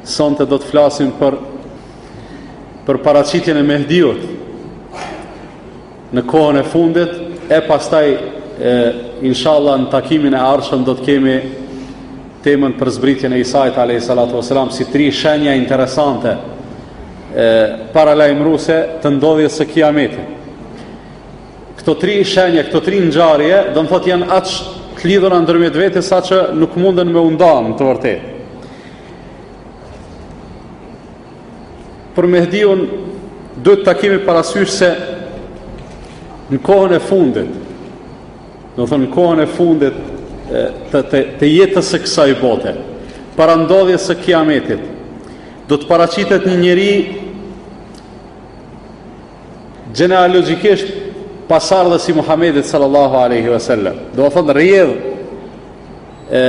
Sonte do të flasim për për paraqitjen e Mehdiut në kohën e fundit e pastaj e, inshallah në takimin e ardhshëm do të kemi temën për zbritjen e Isait alayhi salatu wasalam si tri shenja interesante e paralajmëruese të ndodhjes së kiametit. Këto tri shenja, këto tri ngjarje, do të thotë janë aq të lidhura ndërmjet vete saqë nuk munden me u nda në të vërtetë. Për Mehdiun duhet ta kemi parasysh se në kohën e fundit, domethënë në kohën e fundit të, të, të jetës së kësaj bote, para ndodhjes së kiametit, do të paraqitet një njeri gjenealogjikisht pasardhës i Muhamedit sallallahu alaihi wasallam. Domethënë rrjedh e,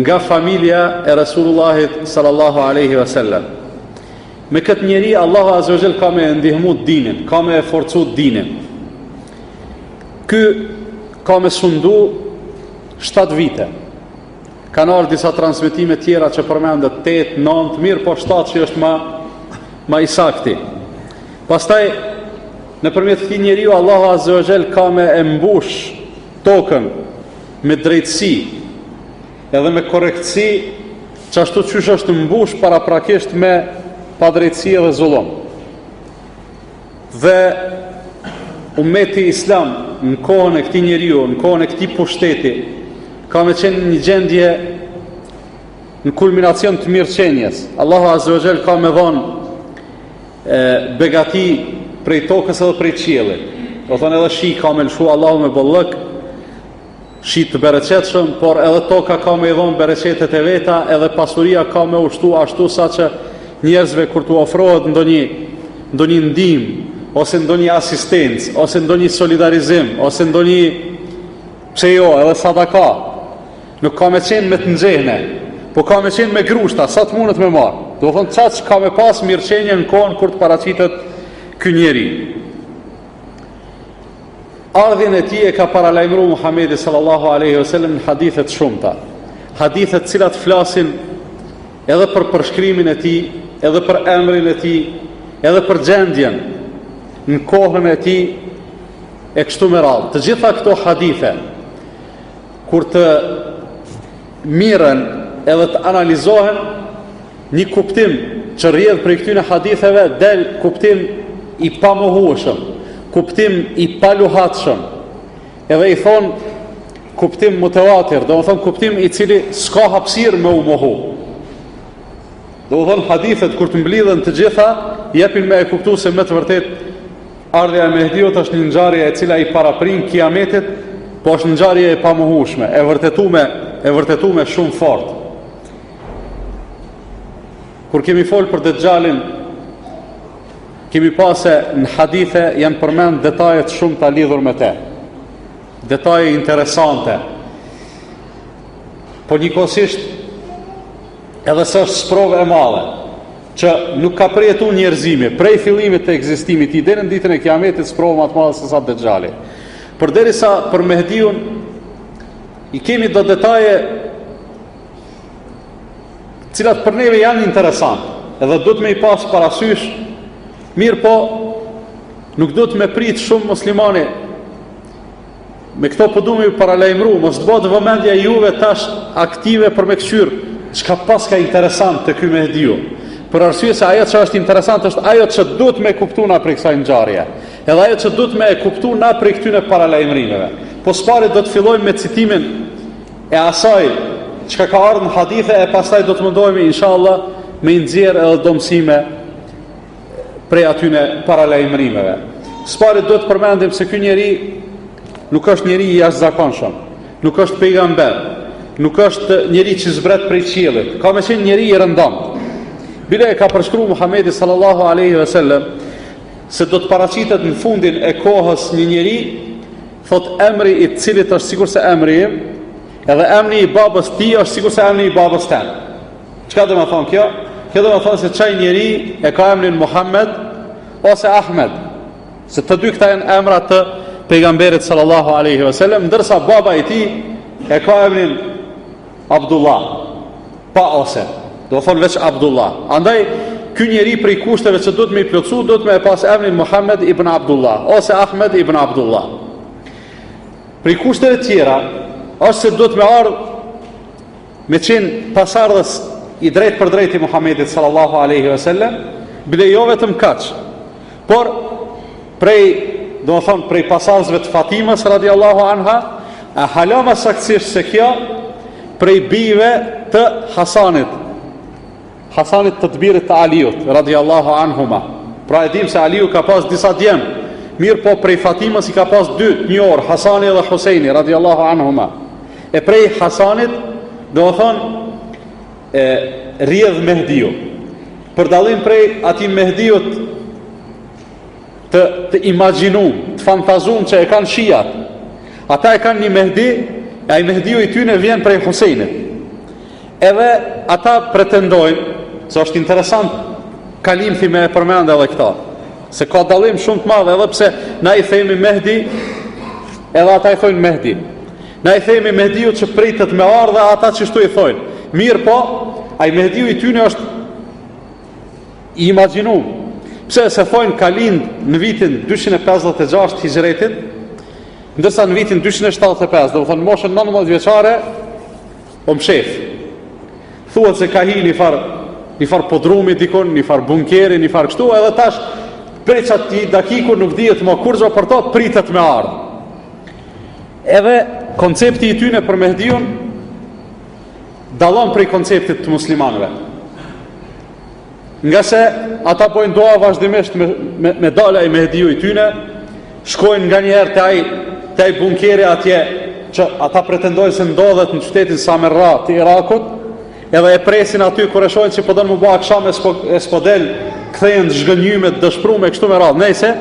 nga familja e Resulullahit sallallahu alaihi wasallam. Me këtë njeri Allahu azza wa jall ka me e ndihmu dinin, ka me e forcu dinin. Ky ka me sundu 7 vite. Kanë ardhur disa transmetime tjera që përmendet 8, 9, mirëpo 7 që është ma, ma i sakti. Pastaj, nëpërmjet këtij njeriu, Allahu Azza wa Jall ka me e mbush tokën me drejtësi edhe me korrektësi, qashtu qysh është mbush paraprakisht me padrejtësi edhe zullum. Dhe umeti islam në kohën e këtij njeriu, në kohën e këtij pushteti, ka me qenë një gjendje në kulminacion të mirëqenies. Allahu Azza wa Jall ka me dhonë begati prej tokës edhe prej qiellit. Domethënë edhe shi ka me lëshu Allahu me bollëk, shi të bereqetshëm, por edhe toka ka me i dhonë bereqetet e veta, edhe pasuria ka me u shtu ashtu sa që njerëzve kur t'u ofrohet ndonjë ndonjë ndihmë ose ndonjë asistencë ose ndonjë solidarizim ose ndonjë pse jo, edhe sadaka. Nuk ka me qenë me të nxehne, po ka me qenë me grushta, sa të mundet me marrë. Domethënë, qaq ka me pas mirëqenie në kohën kur të paraqitet ky njeri. Ardhjen e tij e ka paralajmëru Muhammedi sallallahu aleyhi wasallam në hadithe të shumta. Hadithe të cilat flasin edhe për përshkrimin e tij, edhe për emrin e tij, edhe për gjendjen në kohën e tij, e kështu me radhë. Të gjitha këto hadithe, Kur të mirren edhe të analizohen, një kuptim që rrjedh prej këtyne haditheve del kuptim i pamohueshëm, kuptim i paluhatshëm. Edhe i thonë kuptim mutevatir, domethonë kuptim i cili s'ka hapësirë me u mohu. Domethonë hadithet kur të mblidhen të gjitha, jepin me e kuptu se me të vërtetë Ardhja e Mehdiut është një ngjarje e cila i paraprin kiametit, po është ngjarje e pamohueshme, e vërtetume, e vërtetume shumë fort. Kur kemi fol për Dexhalin, kemi pa se në hadithe janë përmend detaje të shumta lidhur me te. Detaje interesante. Por njëkohësisht edhe se është sprovë e madhe, që nuk ka përjetu njerëzimi prej fillimit të ekzistimit tij deri në ditën e Kiametit sprovë ma të madhe se sa Dexhali. Përderisa për Mehdiun i kemi do detaje të cilat për neve janë interesant, edhe duhet me i pas parasysh, mirëpo nuk duhet me prit shumë muslimani Me këto po du me ju paralajmëru, mos të bëhet vëmendja juve tash aktive për me këqyr, çka paska interesant te ky Mehdiu. Për arsye se ajo që është interesant është ajo që duhet me kuptu na prej kësaj ngjarje. Edhe ajo që duhet me e kuptu na prej këtyne paralajmërimeve. Po s'pari do të fillojmë me citimin e asaj çka ka ardhur në hadithe e pastaj do të mundohemi inshallah me i nxjerr edhe do mësime prej atyne paralajmërimeve. S'pari duhet të përmendim se ky njeri nuk është njeri i jashtëzakonshëm, nuk është pejgamber, nuk është njeri që zbret prej qiellit, ka me qenë njeri i rëndomtë. Bile e ka përshkru Muhamedi sallallahu alaihi wasallam se do të paraqitet në fundin e kohës një njeri, thot emri i të cilit është sikurse emri im, edhe emri i babës tij është sikurse emri i babës tem. Çka do me thonë kjo? Kjo do me thonë se qaj njeri e ka emrin Muhammed ose Ahmed. Se të dy këta janë emra të pejgamberit sallallahu alaihi wasallam, ndërsa baba i tij e ka emrin Abdullah, pa ose. Domethonë veç Abdullah. Andaj, ky njeri prej kushteve që duhet me i plotësu, duhet me e pas emrin Muhammed ibn Abdullah, ose Ahmed ibn Abdullah. Prej kushteve tjera, është se duhet me ardhë me qenë pasardhës i drejtpërdrejtë i Muhammedit sallallahu aleyhi ve sellem, bile jo vetëm kaq, por prej, domethonë, prej pasardhësve të Fatimës radiallahu anha, e hala ma saktësisht se kjo, prej bijve të Hasanit, Hasanit të të birit të Aliut, radiallahu anhuma. Pra e dim se Aliu ka pas disa djem, mirëpo prej Fatimës i ka pas dy të njohur, Hasani dhe Husejni, radiallahu anhuma. E prej Hasanit, domethonë, e, rrjedh Mehdiu. Për dallim prej atij Mehdiut të, të imagjinum, të fantazum që e kanë shijat. Ata e kanë një Mehdi, e ai Mehdiu i tyne vjen prej Husejnit. Edhe ata pretendojnë, se është interesant kalimthi me e përmend edhe këta, se ka dallim shumë të madh edhe pse na i themi Mehdi, edhe ata i thojnë Mehdi. Na i themi Mehdiu që pritet me ardhë, ata qështu i thojnë. Mirëpo, ai Mehdiu i tyne është i imagjinum. Pse se thojnë ka lind në vitin 256 hixhretit, ndërsa në vitin 275, domethonë moshën 19 vjeçare, U mshef. Thuhet se ka hi një farë një farë podrumi dikun, një farë bunkeri, një farë kështu, edhe tash prej qatij dakiku nuk dihet më kurgjo për to, pritet me ardhë. Edhe koncepti i tyne për Mehdiun dallon prej konceptit të muslimanëve. Ngase ata bojnë dua vazhdimisht me, me, me dalë ai Mehdiu i tyne, shkojnë nganjëherë te ai, te ai bunkeri atje, që ata pretendojnë se ndodhet në qytetin Samerra të Irakut, edhe e presin aty kur e shohin që po don m'u bo aksham e s'po, e s'po del, kthehen të zhgënjyme, të dëshprume, kështu me radhë. Nejse,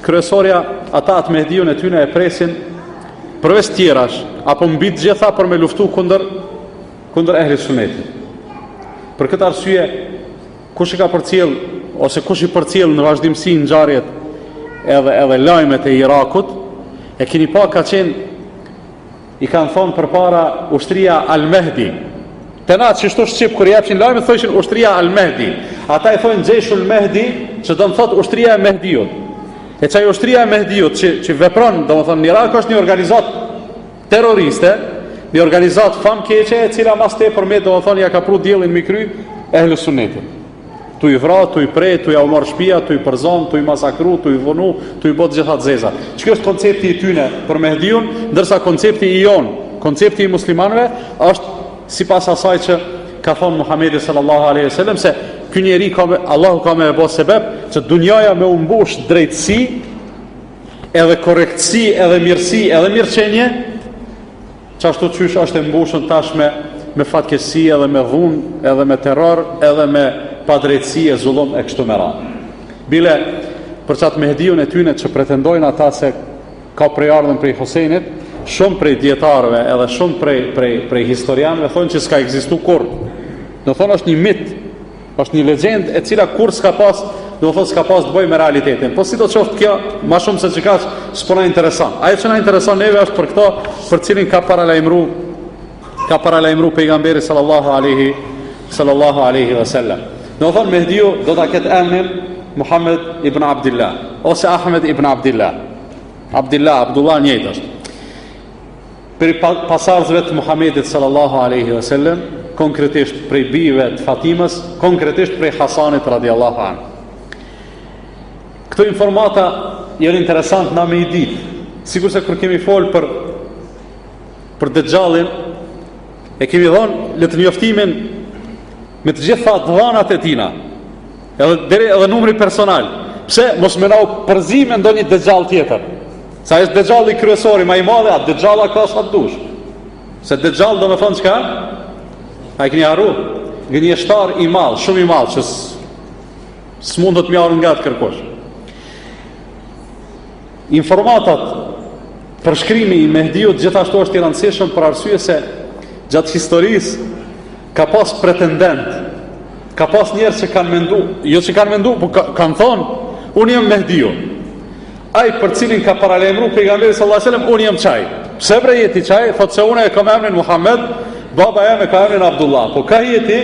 kryesorja, ata atë Mehdiun e tyne e presin përveç tjerash, apo mbi të gjitha për me luftu kundër kundër ehli sunetit. Për këtë arsye, kush i ka përcjell ose kush i përcjell në vazhdimësi ngjarjet edhe edhe lajmet e Irakut, e keni pa ka qenë i kanë thonë përpara ushtria Al-Mehdi. Te na qështu shqip kur jepshin lajmet thojshin ushtria Al-Mehdi. Ata i thonë Xhejshul Mehdi, që do të thotë ushtria e Mehdiut. E qaj ushtria e Mehdiut që që vepron, domethënë në Irak është një organizatë terroriste, një organizatë famkeqe e cila mas tepërmi, domethonë, ja ka pru diellin mi kry ehlu sunnetit. Tu i vra, tu i pre, tu jau marr shpia, tu i përzon, tu i masakru, tu i dhunu, tu i bo të gjitha të zeza. Që kjo është koncepti i tyne për Mehdiun, ndërsa koncepti i jonë, koncepti i muslimanëve është sipas asaj që ka thonë Muhamedi sallallahu alaihi wasallam se ky njeri ka me, Allahu ka me e bo sebep që dunjaja me u mbush drejtësi edhe korrektësi, edhe mirësi, edhe mirëqenie, qashtu qysh është e mbushun tash me, me fatkeqësi edhe me dhunë, edhe me terror, edhe me padrejtësi e zullum e kështu me radhë. Bile, për qatë Mehdiun e tyne që pretendojnë ata se ka prejardhjen prej Husenit, shumë prej dijetarëve edhe shumë prej, prej, prej historianëve thonë që s'ka ekzistu kurrë. Domethonë është një mit, Është një legjendë e cila kurrë s'ka pas, domethonë s'ka pas të bëjë me realitetin. Po sido qoftë kjo, ma shumë se qekaq, s'po na intereson. Ajo që na intereson neve është për këto, për cilin ka paralajmëru, ka paralajmëru pejgamberi sallallahu alaihi sallallahu alaihi wasallam. Domethonë Mehdiu do ta ketë emrin Muhammed ibn Abdullah ose Ahmed ibn Abdullah. Abdullah, Abdullah njëjtë është. Prej pasardhësve të Muhamedit sallallahu alaihi wasallam, konkretisht prej bijve të Fatimës, konkretisht prej Hasanit radiallahu anhu. Këto informata janë interesant na me i ditë. Sikurse kur kemi fol për për Dexhallin, e kemi dhonë letërnjoftimin me të gjitha të dhanat e tina, edhe deri edhe numri personal. Pse mos me na u përzi me ndonjë Dexhall tjetër? Se ai është Dexhalli kryesori, ma i madhi, a Dexhalla ka sa të dush. Se Dexhall domethonë çka? A e keni harru? Gënjeshtar i madh, shumë i madh, që s'mundet me i ardh ngat kërkush. Informatat, përshkrimi i Mehdiut gjithashtu është i rëndësishëm për arsye se gjatë historisë ka pas pretendent, ka pas njerëz që kanë mendu, jo që kanë mendu, po ka, kanë thonë, unë jam Mehdiu. Ai për cilin ka paralajmëru pejgamberi sallallahu alajhi wasallam, unë jam qaj. Pse bre je ti qaj? Thotë se unë e kam emrin Muhammed, baba jem e ka emrin Abdullah. Po ka je ti?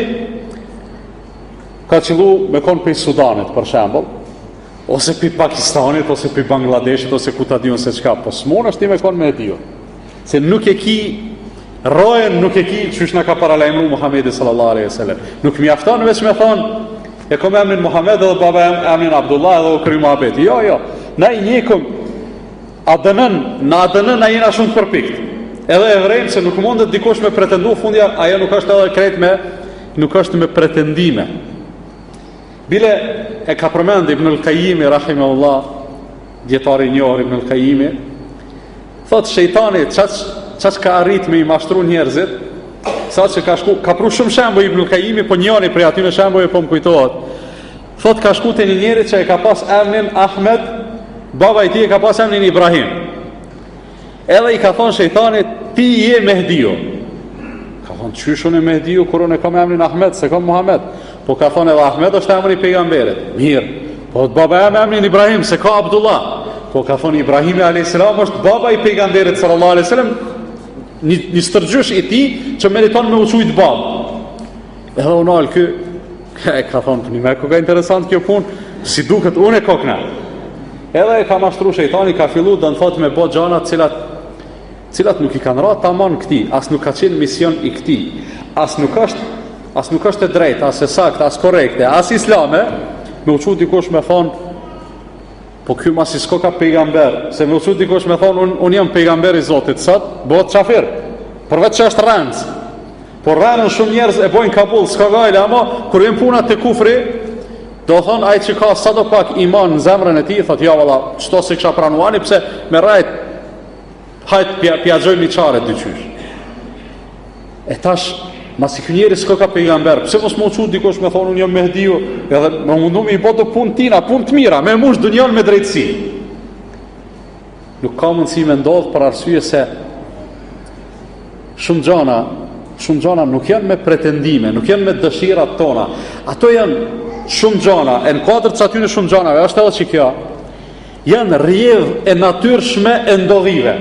Ka qëllu me konë prej Sudanit, për shembull, ose prej Pakistanit, ose prej Bangladeshit, ose ku ta di unë se çka, po s'munesh ti me konë Mehdiu. Se nuk e ki rojën, nuk e ki qysh na ka paralajmëru Muhammedi sallallahu alaihi sallam. Nuk mjafton veç me thonë, e kom emnin Muhammed edhe baba jem emnin Abdullah edhe u kry muhabeti. Jo, jo, na i njekum ADN-n, në ADN na jena shumë të përpikt. Edhe e vrejmë se nuk mundet dikush me pretendu fundja, ajo nuk është edhe krejt me, nuk është me pretendime. Bile e ka përmend Ibnul Kajimi, rahimehullah, dijetari i njohur Ibnul Kajimi, thotë shejtani qaq, qaq ka arrit me i mashtru njerëzit, sa që ka shku, ka pru shumë shembuj Ibnul Kajimi, po njëri prej atyne shembujve po më kujtohet. Thotë ka shku te një njeri që e ka pas emnin Ahmed, baba i tij e ka pas emnin Ibrahim. Edhe i ka thonë shejtani, ti je Mehdiu. Ka thonë, qysh unë Mehdiu, kur unë e kam emnin Ahmed, s'e kam Muhammed. Po ka thonë edhe Ahmed është emri i pejgamberit. Mirë, po baba jem emnin Ibrahim, s'e ka Abdullah. Po ka thonë Ibrahimi a.s. është baba i pejgamberit sallallahu a.s. Një, një stërgjysh i tij që meriton me u qujtë babë. Edhe u nal ky, e ka thonë, për një me koka interesant kjo punë, si duket unë e kokna. Edhe e ka mashtru shejtani, ka fillu do të thotë me bo gjana cilat, cilat nuk i kanë ra taman këtij, as nuk ka qenë mision i këtij, as nuk është, as nuk është e drejtë, as e saktë, as korrekte, as islame, me u çu dikush me thonë, po ky masi s'koka pejgamber, se me u çu dikush me thonë, unë un jam pejgamber i Zotit sot, bëhet qafir, përveç që është rrenc, Po rrenën shumë njerëz e bojnë kabull, s'ka gajle, ama kur vjen puna te kufri, do thonë ai që ka sado pak iman në zemrën e tij, thotë ja valla, qëto s'e kisha pranu ani pse me rrejt hajt pja, pja gjojmë një çare diqysh. E tash, masi ky njeri s'koka pejgamber, pse mos me u çu dikush me thonë unë jam Mehdiu, edhe me mundu me i bo do punë tina, punë të mira, me mush dunjon me drejtësi. Nuk ka mundësi me ndodhë për arsye se shumë gjana, shumë gjana nuk janë me pretendime, nuk janë me dëshirat tona. Ato janë shumë gjana, e në kuadër të atyne shumë gjanave, është edhe që kjo, janë rrjedhë e natyrshme e ndodhive,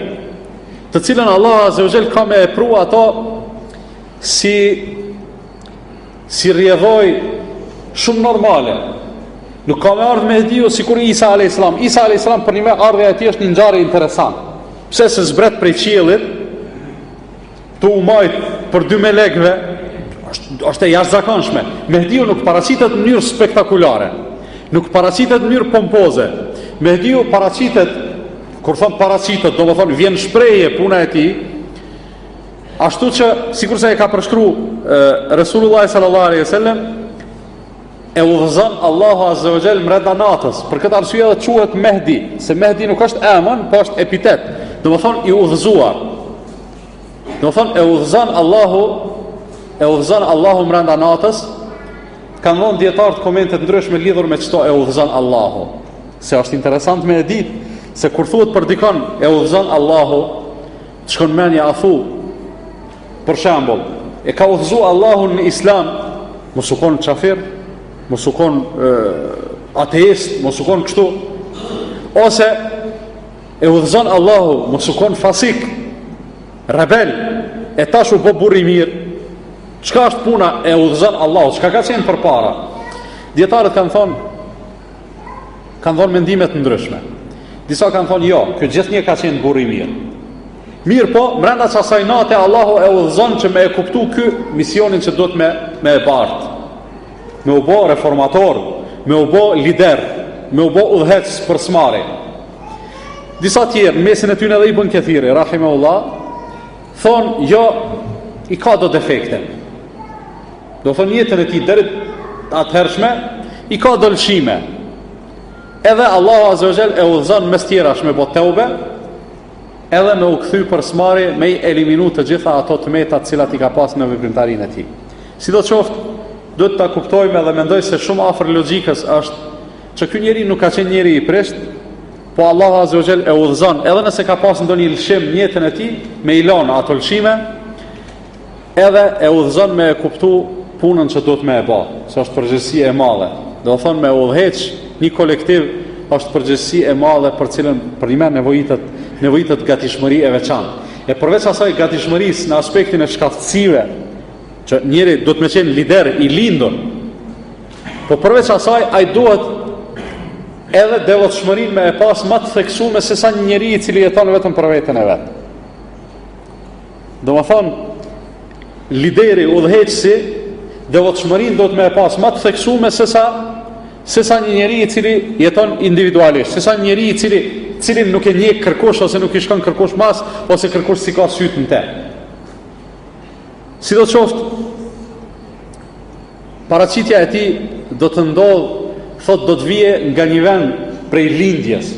të cilën Allah Azze ve Xhel ka me e pru ato si Si rrjedhojë shumë normale. Nuk ka me ardhë Mehdiu sikur Isa a.s. Isa a.s. përnjëme ardhja e tij është një ngjarje interesant. Pse se zbret prej qiellit, tu u majt për dy melekve, është, është e jashtëzakonshme. Mehdiu nuk paraqitet në mënyrë spektakulare, nuk paraqitet në mënyrë pompoze. Mehdiu paraqitet, kur thom paraqitet, domethonë vjen n'shprehje puna e tij, Ashtu që, sikurse e ka përshkru Resulullah sallallahu alaihi wasallam, e udhëzon Allahu azza wa jall mrenda natës. Për këtë arsye edhe quhet Mehdi, se Mehdi nuk është emër, po është epitet. Domethonë i udhëzuar. Domethonë e udhëzon Allahu e udhëzon Allahu mrenda natës. Kanë dhënë dijetarët komente të ndryshme lidhur me çto e udhëzon Allahu. Se është interesant me e ditë se kur thuhet për dikon e udhëzon Allahu, Të shkon menja a thu, për shembull, e ka udhëzu Allahu në islam, mos u konë qafir, mos u konë ateist, mos u konë kështu, ose e udhëzon Allahu, mos u konë fasik, rebel, e tash u bo burrë i mirë, çka është puna e udhëzon Allahu, çka ka qenë përpara? Dijetarët kanë thonë, Kanë dhonë mendime të ndryshme. Disa kanë thonë jo, ky gjithnjë ka qenë burrë i mirë. Mirëpo, mrenda qasaj nate Allahu e udhëzon që me e kuptu ky misionin që duhet me, me e bartë. Me u bo reformator, me u bo lider, me u bo udhëheqës për s'mari. Disa tjerë, në mesin e tyne edhe Ibn Kethiri, rahimehullah, thonë jo, i ka do defekte. Do thonë jetën e tij deri atëhershme i ka do lëshime. Edhe Allahu Azza wa Jall e udhëzon mes tjerash me bo teube, edhe me u kthy për s'mari me i eliminu të gjitha ato të meta të cilat i ka pas në veprimtarinë e tij. Sidoqoftë, duhet ta kuptojmë edhe mendoj se shumë afër logjikës është që ky njeri nuk ka qenë njeri i prisht, po Allahu Azza wa Jall e udhëzon edhe nëse ka pas ndonjë lëshim në jetën e tij, me i lënë ato lëshime, Edhe e udhëzon me e kuptu punën që duhet me e ba, se është përgjegjësi e madhe. Do thonë me udhëheq një kolektiv është përgjegjësi e madhe për cilën përnjëmend nevojitet nevojitet gatishmëri e veçantë. E përveç asaj gatishmërisë në aspektin e shkathtësive, që njeri duhet me qenë lider i lindur. Po përveç asaj, ai duhet edhe devotshmërinë me e pas ma të theksume se sa një njeri i cili jeton vetëm për veten e vet. Domethonë, lideri, udhëheqësi, devotshmërinë duhet me e pas ma të theksume se sa se sa një njeri i cili jeton individualisht, se sa një njeri i cili cilin nuk e njek kërkush ose nuk i shkon kërkush mas ose kërkush s'i ka sytë në te. Sido qoftë, paraqitja e tij do të ndodhë, thotë do të vije nga një vend prej lindjes.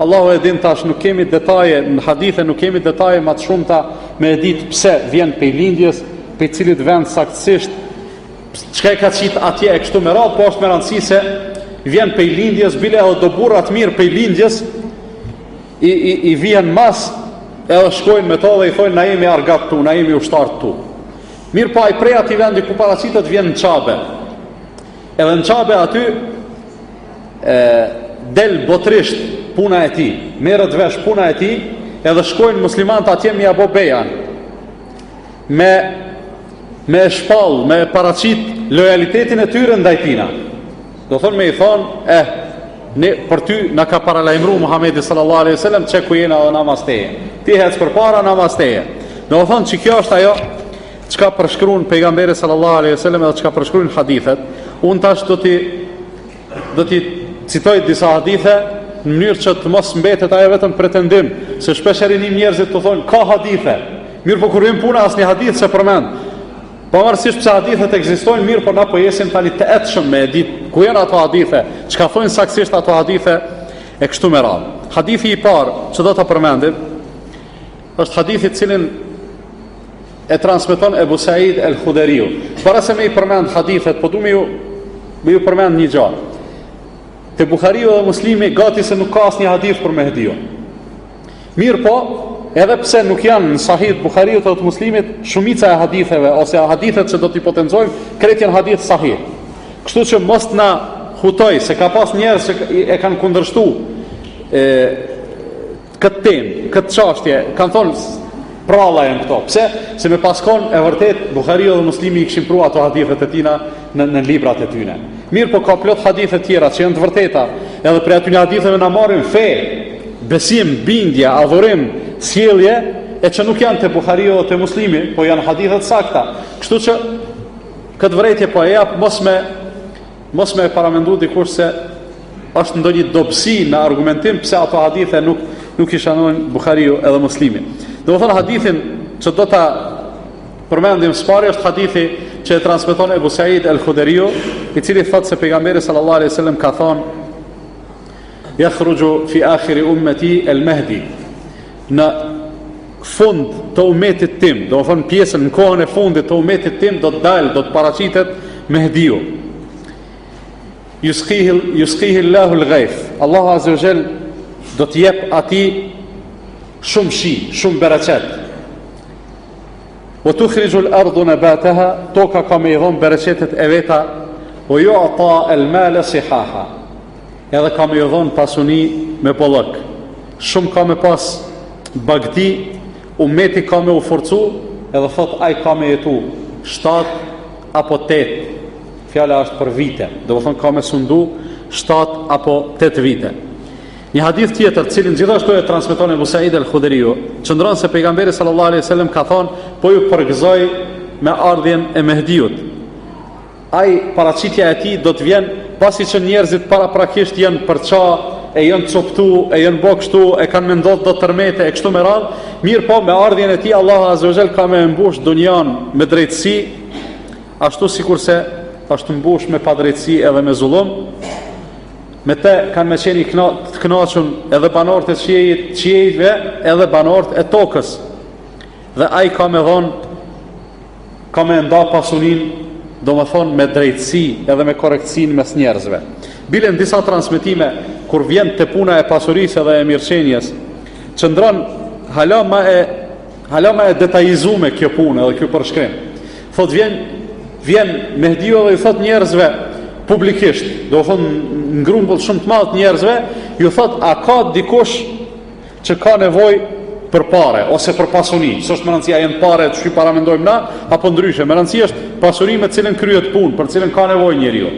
Allahu e din tash nuk kemi detaje në hadithe, nuk kemi detaje ma të shumta me e ditë pse vjen prej lindjes, prej cilit vend saktësisht, çka e ka qitë atje e kështu me radhë, po është me rëndësi se vjen prej lindjes, bile edhe do burra të mirë prej lindjes, i, i, i vihen mas edhe shkojnë me to dhe i thojnë na jemi argat tu, na jemi ushtarët tu. Mirëpo ai prej atij vendi ku paraqitet vjen në Qabe. Edhe në Qabe aty e, del botërisht puna e tij, merret vesh puna e tij, edhe shkojnë muslimanët atje me ia bo bejan. Me me e shpall, me e paraqit lojalitetin e tyre ndaj tina. Do thonë me i thonë, eh, ne për ty na ka paralajmëru Muhamedi sallallahu alaihi wasallam qe ku jena dhe na mas teje. Ti hec përpara na mas teje. Do thonë që kjo është ajo çka përshkruan pejgamberi sallallahu alaihi wasallam edhe çka përshkruan hadithet. Unë tash do t'i do t'i citoj disa hadithe në mënyrë që të mos mbetet ajo vetëm pretendim, se shpeshherë i nim njerëzit të thonë ka hadithe. Mirëpo kur vjen puna asnjë hadith s'e përmend. Pavarësisht pse hadithet ekzistojnë, mirëpo na po jesim tani të etshëm me e ditë ku janë ato hadithe, çka thonë saktësisht ato hadithe e kështu me radhë. Hadithi i parë që do ta përmendim është hadithi të cilin e transmeton Ebu Said el Huderiu. Para se me i përmend hadithet, po du me ju me ju përmend një gjë. Te Buhariu dhe Muslimi gati se nuk ka asnjë hadith për Mehdiun. Mirëpo, edhe pse nuk janë në sahih të Buhariut dhe të Muslimit, shumica e haditheve ose hadithet që do t'i potencojmë, krejt janë hadith sahih. Kështu që mos të na hutoj se ka pas njerëz që e kanë kundërshtu e këtë temë, këtë çështje, kanë thonë pralla janë këto. Pse? Se me pas kon e vërtet Buhariu dhe Muslimi i kishin pru ato hadithet e tina në në librat e tyne. Mirëpo ka plot hadithe tjera që janë të vërteta, edhe prej atyne haditheve na marrim fe, besim, bindje, adhurim, sjellje, e që nuk janë te Buhariu dhe te Muslimi, po janë hadithe të sakta. Kështu që këtë vërejtje po e jap mos me mos me e paramendu dikush se është ndonjë dobësi në argumentim pse ato hadithe nuk nuk i shanojnë Buhariu edhe Muslimi. Domethonë hadithin që do ta përmendim së pari është hadithi që e transmeton Ebu Said el-Huderiu, i cili thotë se pejgamberi sallallahu alaihi wasallam ka thonë Yakhruju fi akhiri ummati el-Mahdi. Në fund të umetit tim, domethonë pjesën në kohën e fundit të umetit tim do të dalë, do të paraqitet Mehdiu. Yusqihi yusqihi Allahu al-ghayth. Allahu azza wa jall do t'i jep atij shumë shi, shumë bereqet. Wa tukhriju al-ardu nabataha, toka ka me i dhon bereqetet e veta, wa yu'ta al-mala sihaha. Edhe ka me ju dhon pasuni me bollëk. Shumë ka me pas bagëti, umeti ka me u forcu, edhe thot ai ka me jetu 7 apo 8. Fjala është për vite, domethonë ka me sundu 7 apo 8 vite. Një hadith tjetër, të cilin gjithashtu e transmeton Ebu Said el-Hudriu, qëndron se pejgamberi sallallahu alaihi wasallam ka thonë, po ju përgëzoj me ardhjen e Mehdiut. Ai paraqitja e tij do të vjen pasi që njerëzit paraprakisht janë përça e janë coptu e janë bo kështu e kanë me ndodh do tërmete e kështu me radhë, mirëpo me ardhjen e tij Allahu azza wa jall ka me mbush dunjan me drejtësi, ashtu sikurse është mbush me padrejtësi edhe me zullum. Me te kanë me qenë këna, të kënaqun edhe banorët e qiejit, qiejve edhe banorët e tokës. Dhe ai ka me dhonë ka me nda pasuninë, domethonë me drejtësi edhe me korrektësi mes njerëzve. Bile në disa transmetime, kur vjen te puna e pasurisë edhe e mirëqenies, qëndron hala ma e, hala ma e detajizume kjo punë edhe kjo përshkrim. Thot vjen, vjen Mehdiu edhe ju thot njerëzve publikisht, domethonë në grumbull shumë të madh të njerëzve, ju thot a ka dikush që ka nevojë për pare ose për pasuni, s'është me rëndësi a janë pare që paramendojmë na apo ndryshe, me rëndësi është pasuri me të cilën kryhet punë, për të cilën ka nevojë njeriu.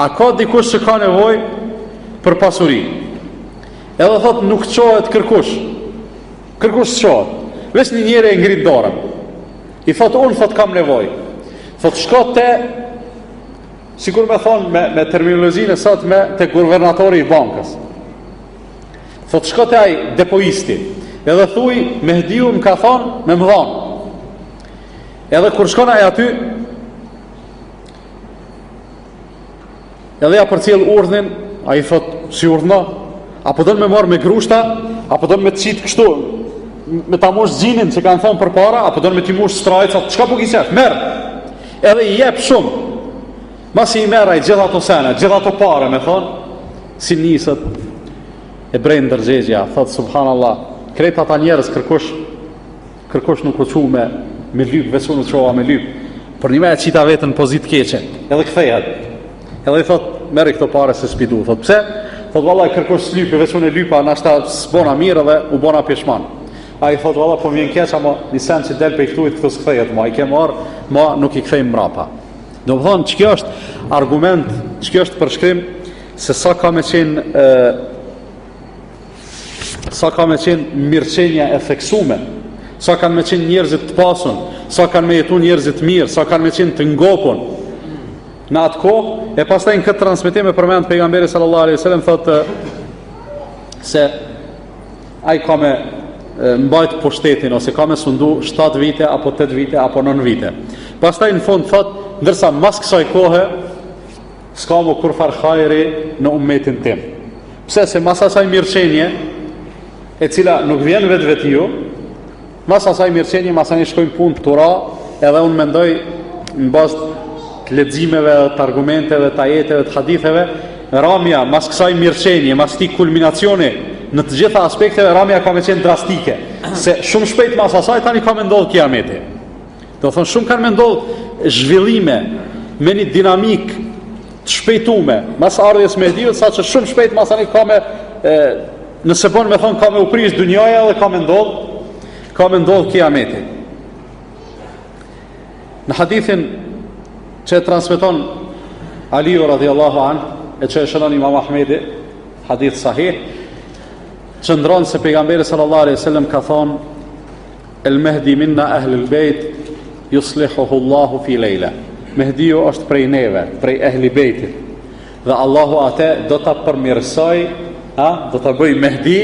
A ka dikush që ka nevojë për pasuri? Edhe thot nuk çohet kërkush. Kërkush s'çohet. Veç një njeri e ngrit dorën. I thot unë thot kam nevojë. Thot shko te sikur me thonë me, me terminologjinë e sotme te guvernatori i bankës. Thot shko te ai depoisti. Edhe thuj Mehdiu më ka thonë me më dhonë. Edhe kur shkon ai aty Edhe ja përcjell urdhnin, ai thot, si urdhno? A po don me marr me grushta? A po don me të qit kështu? Me ta mush gjinin që kanë thonë përpara, a po don me t'i mush strajcat? Çka po ki qef? Merr. Edhe i jep shumë. Masi i merr ai gjithë ato sene, gjithë ato pare, me thonë, si niset e bren ndërgjegja, thot subhanallah, krejt ata njerëz kërkush Kërkush nuk u çu me me lyp, veç unë u çova me lyp. Përnjëmend e qita veten në pozitë të keqe. Edhe kthehet. Edhe i thot, merri këto pare se s'pi du. Thot, pse? Thot, vallai kërkush s'lypi, veç unë e lypa, nashta s'bona mirë dhe u bona pishman. Ai thot, valla po më vjen keq, ama një sen që del prej këtuhit, këtu s'kthehet ma, i ke marr, ma nuk i kthejmë mbrapa. Domethonë, që kjo është argument, që kjo është përshkrim, se sa ka me qenë e, Sa ka me qenë mirëqenia e theksume, sa kanë me qenë njerëzit të pasun, sa kanë me jetu njerëzit mirë, sa kanë me qenë të ngopun. Në atë kohë, e pastaj në këtë transmetim e përmend pejgamberi sallallahu alaihi wasallam thotë se ai ka me mbajt pushtetin ose ka me sundu 7 vite apo 8 vite apo 9 vite. Pastaj në fund thotë, ndërsa mas kësaj kohe S'ka më kurrfarë hajri në ummetin tim. Pse se mas asaj mirëqenie, e cila nuk vjen vetvetiu, mas asaj mirëqenie, masanej shkojnë punët tu ra, edhe unë mendoj në bazë të leximeve, të argumenteve, të ajeteve, të haditheve, ramja mas kësaj mirëqenie, mas këtij kulminacioni, në të gjitha aspekteve, ramja ka me qenë drastike, se shumë shpejt mas asaj tani ka me ndodhë kiameti. Domethonë, shumë kanë me ndodhë zhvillime me një dinamikë të shpejtume, mas ardhjes Mehdiut, saqë shumë shpejt masanej ka me, e, nëse bon me thonë, ka me u prish dynjaja dhe ka me ndodhë, ka me ndodhë kiameti. Në hadithin që e transmeton Aliu radiallahu anh, e që e shënon imam Ahmedi, hadith sahih, qëndron se pejgamberi sallallahu alaihi sallam ka thonë, El Mehdi minna ehlul bejt yuslihuhu Allahu fi lejle. Mehdiu është prej neve, prej ehli bejtit. Dhe Allahu atë do ta përmirësoj, a do ta bëj Mehdi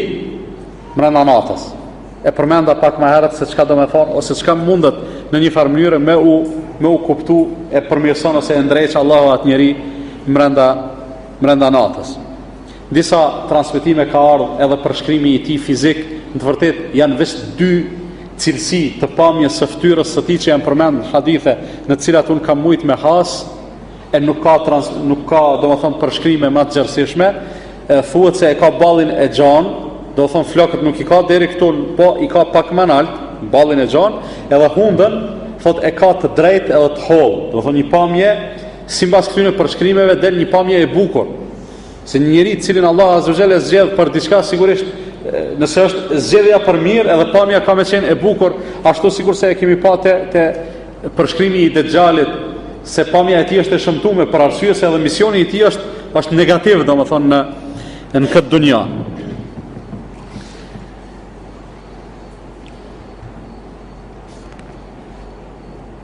mbrenda natës. E përmenda pak më herët se çka do me thonë ose çka mundet në një farë mënyre me u me u kuptu e përmirëson ose e ndreq Allahu atë njeri mbrenda mbrenda natës. Disa transmetime ka ardhur edhe përshkrimi i tij fizik, në të vërtetë janë veç dy cilësi të pamjes së fytyrës së tij që janë përmend në hadithe, në të cilat unë kam mujt me has e nuk ka trans, nuk ka, domethënë përshkrime më të gjerësishme, e, thuhet se e ka ballin e gjanë, domethënë flokët nuk i ka deri këtu, po i ka pak më nalt, ballin e gjanë, edhe hundën thot e ka të drejtë edhe të hollë, domethënë një pamje simbas këtyre përshkrimeve del një pamje e bukur. Se një njeri të cilin Allah Azza wa Jall e zgjedh për diçka sigurisht nëse është zgjedhja për mirë edhe pamja ka me qenë e bukur, ashtu sikurse e kemi pa te, te përshkrimi i Dexhalit se pamja e tij është e shëmtuar për arsye se edhe misioni i tij është është negativ, domethënë në në këtë dunja.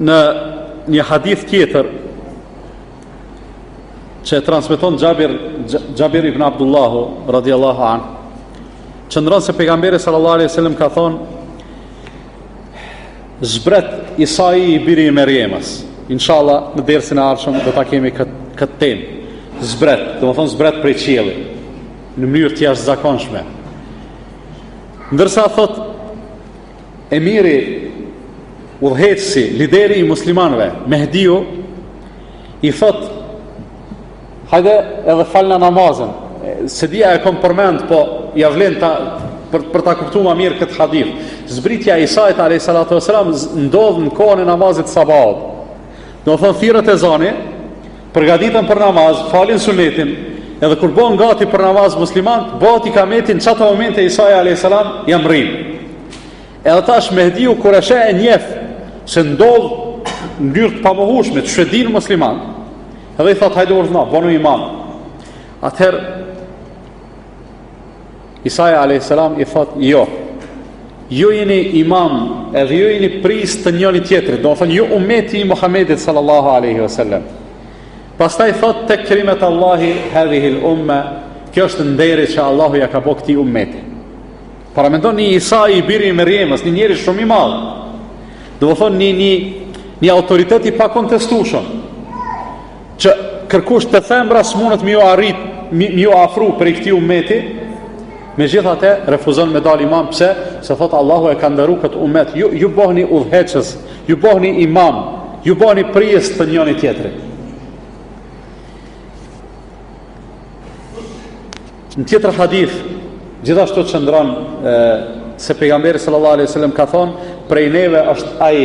Në një hadith tjetër që e transmeton Xhabir Xhabir ibn Abdullahu radhiyallahu an qëndron se pejgamberi sallallahu alaihi wasallam ka thonë zbret Isai i biri i Merjemës inshallah në dersin e ardhshëm do ta kemi këtë këtë temë zbret domethonë zbret prej qiellit në mënyrë të jashtëzakonshme ndërsa thot emiri udhëheqësi lideri i muslimanëve Mehdiu I thot, hajde edhe falna namazin. S'e di a e kom përmend, po ja vlen ta, për, për ta kuptu ma mirë këtë hadith. Zbritja e Isait a.s. ndodh në kohën e namazit sabahut. Domethonë, thirret ezani, përgatiten për namaz, falin sunetin, edhe kur bëhen gati për namaz muslimant, bëhet ikameti në qato momente Isai a.s. ja mrrin. Edhe tash Mehdiu kur e sheh e njef se ndodh në mënyrë të pamohueshme, që e dinë musliman. Edhe i thot, hajde urdhno, bonu imam. Atëherë, Isai a.s. i thot, jo, ju jeni imam edhe ju jeni prijës të njëni tjetrit, domethonë, ju umeti i Muhammedit sallallahu aleyhi wasallam. Pastaj thot tekrimet Allahi hadhihil umme, kjo është nderi që Allahu ja ka bo këtij ummeti. Paramendoni Isa i biri i Merjemës, një njeri shumë i madh. Domethonë një, një, një autoritet i pakontestueshëm, që kërkush te thembra s'mundet me ju arrit, me ju afru prej këtij ummeti, megjithatë refuzon me dal imam, pse? Se thot Allahu e ka nderu këtë ummet, ju, ju bohni udhëheqës, ju bohni imam, ju bohni prijës të njëni tjetrit. Në tjetër hadith, gjithashtu qëndron e, se pejgamberi sallallahu alaihi wasallam ka thonë, prej neve është ai,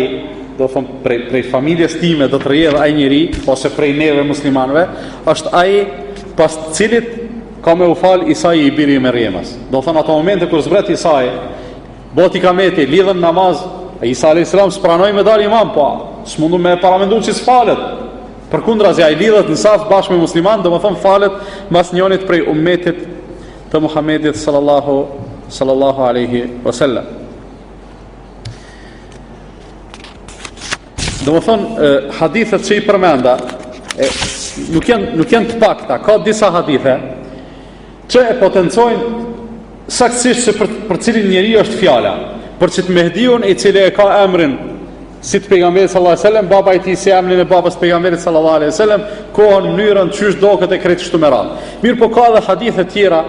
domethonë prej prej familjes time do të rrjedh ai njeri ose prej neve muslimanëve, është ai pas të cilit ka me u fal Isai i biri i Merjemës. Domethonë ato momente kur zbret Isai, Bohet ikameti, lidhen namaz, Isa a.s. s'pranoi me dal imam, po s'mundu me paramendu që s'falet. Përkundrazi, ai lidhet në saf bashkë me musliman, domethonë falet mas njonit prej ummetit të Muhammedit sallallahu, sallallahu aleyhi wasallam. Domethonë, hadithet që i përmenda, e, nuk, janë, nuk janë të pakta, ka disa hadithe, që e potencojnë saktësisht se për, për cilin njeri është fjala. Për qit Mehdiun i cili e ka emrin si të pejgamberit sallallahu alajhi wasallam, baba i tij si emrin e babës të pejgamberit sallallahu alajhi wasallam, kohën, mënyrën, qysh doket e krejt kështu me radhë. Mirëpo ka edhe hadithe tjera,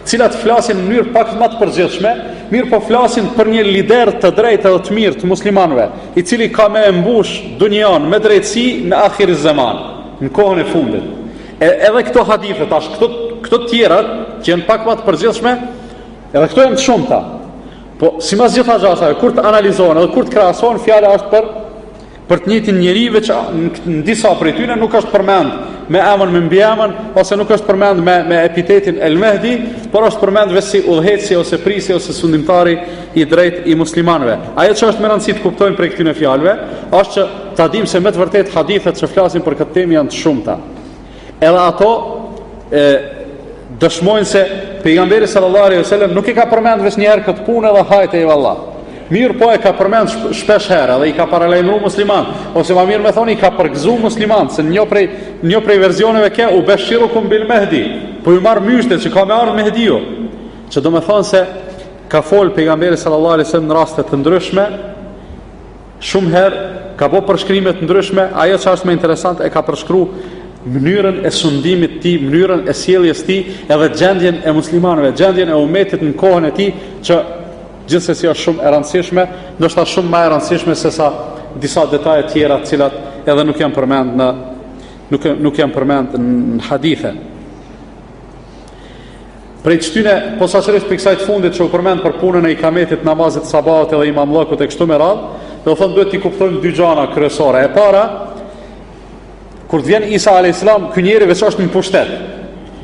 të cilat flasin në mënyrë pak më të përgjithshme, mirëpo flasin për një lider të drejtë edhe të mirë të muslimanëve, i cili ka me e mbush dunjan me drejtësi në ahir zeman, në kohën e fundit. E, edhe këto hadithe tash këto këto të tjerat që janë pak më të përgjithshme, edhe këto janë të shumta. Po simas gjitha gjasave, kur të analizohen edhe kur të krahasohen, fjala është për për të njëjtin njeri veç në, në disa prej tyre nuk është përmend me emër me mbiemër ose nuk është përmend me me epitetin El Mehdi, por është përmend veç si udhëheqësi ose prisi ose sundimtari i drejtë i muslimanëve. Ajo që është me rëndësi të kuptojmë prej këtyre fjalëve, është që ta dimë se me të vërtetë hadithet që flasin për këtë temë janë të shumta. Edhe ato e dëshmojnë se pejgamberi sallallahu alaihi wasallam nuk e ka përmend veç një herë këtë punë edhe hajt ejvallah. Mirëpo e ka përmend shpesh herë edhe i ka paralajmëruar musliman, ose më mirë me thonë i ka përgëzu musliman se një prej një prej versioneve ke ubeshirukum bil Mehdi, po ju marr myshte që ka me ardhë Mehdiu. Që do me thonë se ka fol pejgamberi sallallahu alaihi wasallam në raste të ndryshme Shumë herë ka bo përshkrime të ndryshme, ajo që është më interesant e ka përshkru mënyrën e sundimit të tij, mënyrën e sjelljes tij, edhe gjendjen e muslimanëve, gjendjen e umetit në kohën e tij, që gjithsesi është shumë e rëndësishme, ndoshta shumë më e rëndësishme se sa disa detaje tjera të cilat edhe nuk janë përmend në nuk nuk janë përmend në hadithe. Prej qëtyne, posaçërisht prej kësaj të fundit që u përmend për punën e ikametit, namazit, sabahut edhe imamllëkut e kështu me radhë, do thonë duhet t'i kuptojmë dy gjana kryesore. E para, kur të vjen Isa a.s., ky njeri veç është në pushtet.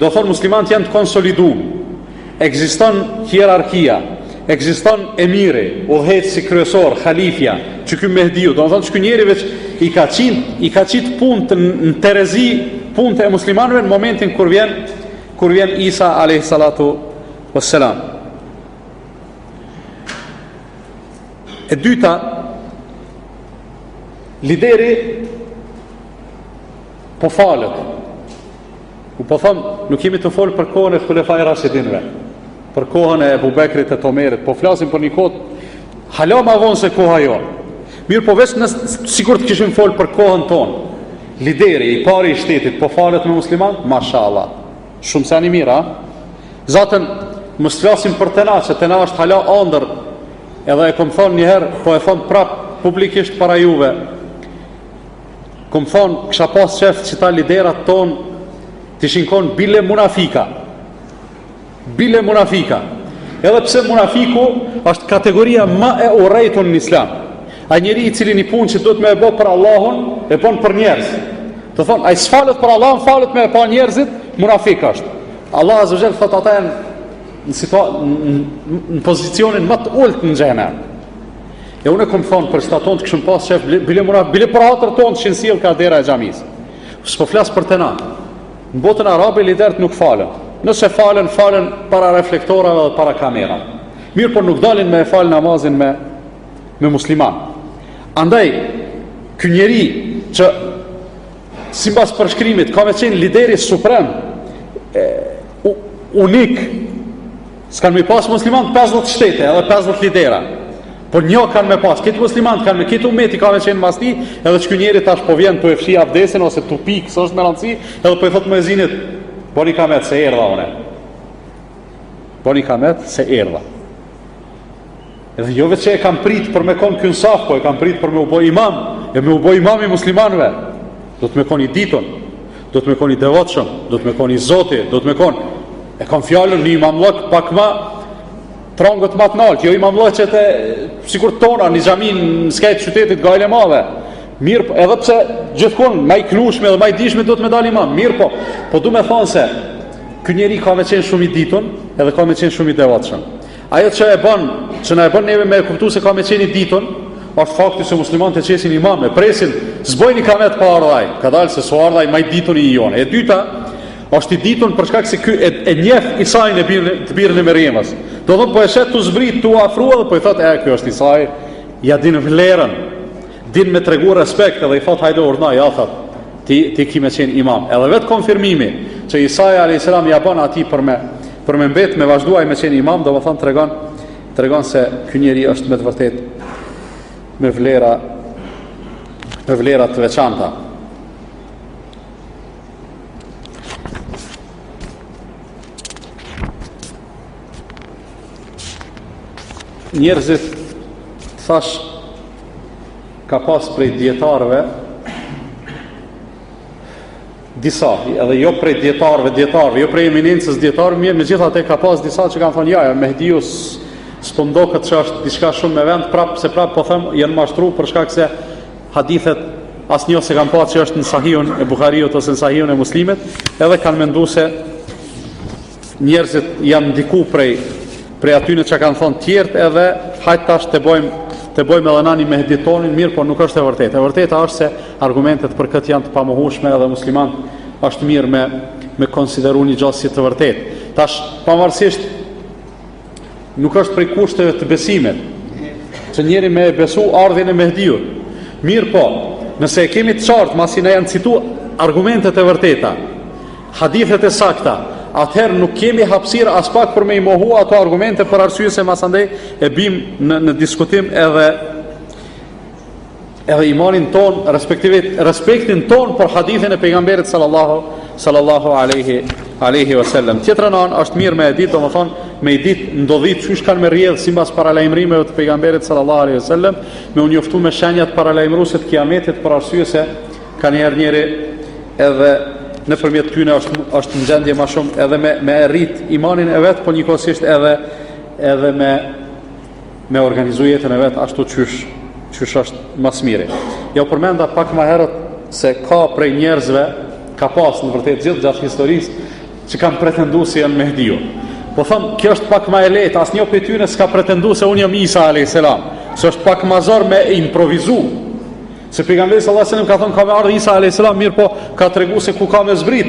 Do thonë muslimanët janë të konsolidum. Ekziston hierarkia, ekziston emiri, udhëheqësi kryesor, halifja, që ky Mehdiu, do thonë që ky njeri veç i ka qit, i ka qit punët në terezi, punët e muslimanëve në momentin kur vjen kur vjen Isa alayhi salatu wassalam. E dyta, lideri po falet. U po thom, nuk jemi tu folë për kohën e Hulefai Rashidinëve, për kohën e Ebu Bekrit e Omerit, po flasim për një kohë hala ma vonë se koha jonë. Mirëpo veç në, sikur të kishim folë për kohën tonë, Lideri, i pari i shtetit, po falet me musliman? Mashallah. Shumë sen i mirë, a? Zaten, mos flasim për te na, që te na është hala andër, edhe e kom thonë njëherë, po e thom prap publikisht para juve, kom thonë, kisha pas qef qita liderat tonë, t'ishin konë bile munafika, Bile munafika. Edhe pse munafiku është kategoria më e urrejtur në Islam. Ai njeri i cili një punë që duhet me e bë për Allahun, e bën për njerëz. Do thonë, ai s'falet për Allahun, falet me e pa njerëzit, munafik është. Allah azza xhel thotë ata janë në situa në, në pozicionin më të ulët në xhehenem. E unë kom thonë për qita tonë të kishim pas qef bile munafik, bile për hatër tonë të ishin sjell ka dera e xhamisë. S'po flas për te na. Në botën arabe liderët nuk falen. Nëse falen, falen para reflektorave dhe para kamerave. Mirëpo nuk dalin me e fal namazin me me musliman. Andaj ky njeri që simbas përshkrimit ka me qenë lideri suprem e, u, unik S'kanë me pas muslimant 50 shtete edhe 50 lidera. Por një kanë me pas, krejt muslimant kanë me krejt umeti ka me qenë mas tij, edhe që ky njeri tash po vjen tu e fshi abdesin ose tu pikë, s'është me rëndësi, edhe po i thot muezinit, boni kamet se erdha une. Boni kamet se erdha. Edhe jo veç që e kam prit për me konë ky n'saf, po e kam prit për me u bo imam, e me u bo imam i muslimanve. Duhet me konë i ditun, duhet me konë i devotshëm, duhet me konë i zoti, duhet me konë... E kam fjalën një imamllëk pak ma t'rangut ma të naltë, jo imamllëqet e sikur tona një xhami në skaj të qytetit gajle madhe. Mirë, edhe pse gjithkun ma i knushmi dhe ma i dishmi duhet me dalë imam, mirëpo, po du me thonë se ky njeri ka me qenë shumë i ditun edhe ka me qenë shumë i devotshëm. Ajo që e bën, që na e bën neve me e kuptu se ka me qenë i ditun, është fakti se muslimanët e qesin imam, e presin, s'bojnë ikamet pa ardh ai, kadalë se s'u ardh ai ma i dituni i jonë. E dyta, është i ditun për shkak se ky e, e njeh Isain e birin, të birin e Merjemës. Do thotë po e sheh tu zbrit, tu afru edhe po i thotë, e, ky është Isai, ja din vlerën, din me tregu respekt edhe i thotë, hajde urdhno, ja thotë, ti, ti ki me qenë imam. Edhe vetë konfirmimi që Isai a.s. ja bën atij për me, Për me mbet me vazhdu ai me qenë imam, domethënë tregon tregon se ky njeri është me të vërtetë me vlera me vlera të veçanta. Njerëzit thash ka pas prej dijetarëve Disa, edhe jo prej dijetarëve, dijetarëve, jo prej eminencës dijetarëve, mirë, megjithatë ka pas disa që kanë thonë, ja, ja, Mehdiu s'po m'doket që është diçka shumë me vend, prap se prap po them, janë mashtru për shkak se hadithet asnjë s'e kanë pa që është në Sahihun e Buhariut ose në Sahihun e Muslimit, edhe kanë mendu se njerëzit janë ndiku prej prej atyne që kanë thonë tjerët edhe hajt tash të bojmë të bojmë edhe na një Mehdi tonin, mirëpo nuk është e vërtetë. E vërteta është se argumentet për këtë janë të pamohueshme edhe musliman është mirë me me konsideru një gjë si të vërtetë. Tash pavarësisht nuk është prej kushteve të besimit që njeri me e besu ardhjen e Mehdiut. Mirëpo, nëse e kemi të qartë, masi na janë citu argumentet e vërteta, Hadithet e sakta, atëherë nuk kemi hapësirë aspak për me i mohu ato argumente për arsye se masandej e bim në, në diskutim edhe edhe imanin ton, respektivit, respektin ton për hadithin e pejgamberit sallallahu sallallahu alaihi alaihi wasallam. Tjetra anë është mirë me e ditë, domethënë me i ditë ndodhitë qysh kanë me rrjedh simbas paralajmërimeve të pejgamberit sallallahu alaihi wasallam, me u njoftu me shenjat paralajmëruese të kiametit për arsye se Kanjëherë njeri edhe nëpërmjet tyne është, është në gjendje ma shumë edhe me, me e rrit imanin e vet, po njëkohësisht edhe, edhe me, me organizu jetën e vet ashtu qysh, qysh është ma s'miri. Ja u përmenda pak ma herët se ka prej njerëzve, ka pas në vërtet gjithë gjatë historisë, që kanë pretendu se janë Mehdiu. Po them, kjo është pak ma e lehtë, asnjë prej tyne s'ka pretendu se unë jam Isa a.s. Se është pak ma zor me improvizu, Se pejgamberi sallallahu alajhi wasallam ka thënë ka me ardhë Isa alayhis salam, mirëpo ka tregu se ku ka me zbrit.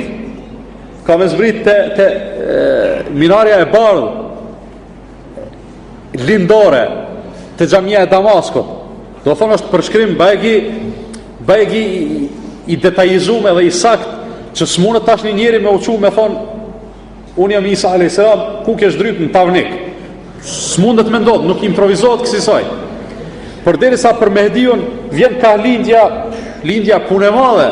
Ka me zbrit te te e, minarja e bardhë lindore te xhamia e Damaskut. Do thonë është përshkrim bajagi bajagi i, i detajizum edhe i sakt që s'mundet tash një njeri me u çu me thonë Unë jam Isa a.s. Ku ke zdryp në Tavnik? S'mundet me ndodhë, nuk improvizohet kësisoj. Përderisa për Mehdiun, vjen ka lindja, lindja punë e madhe.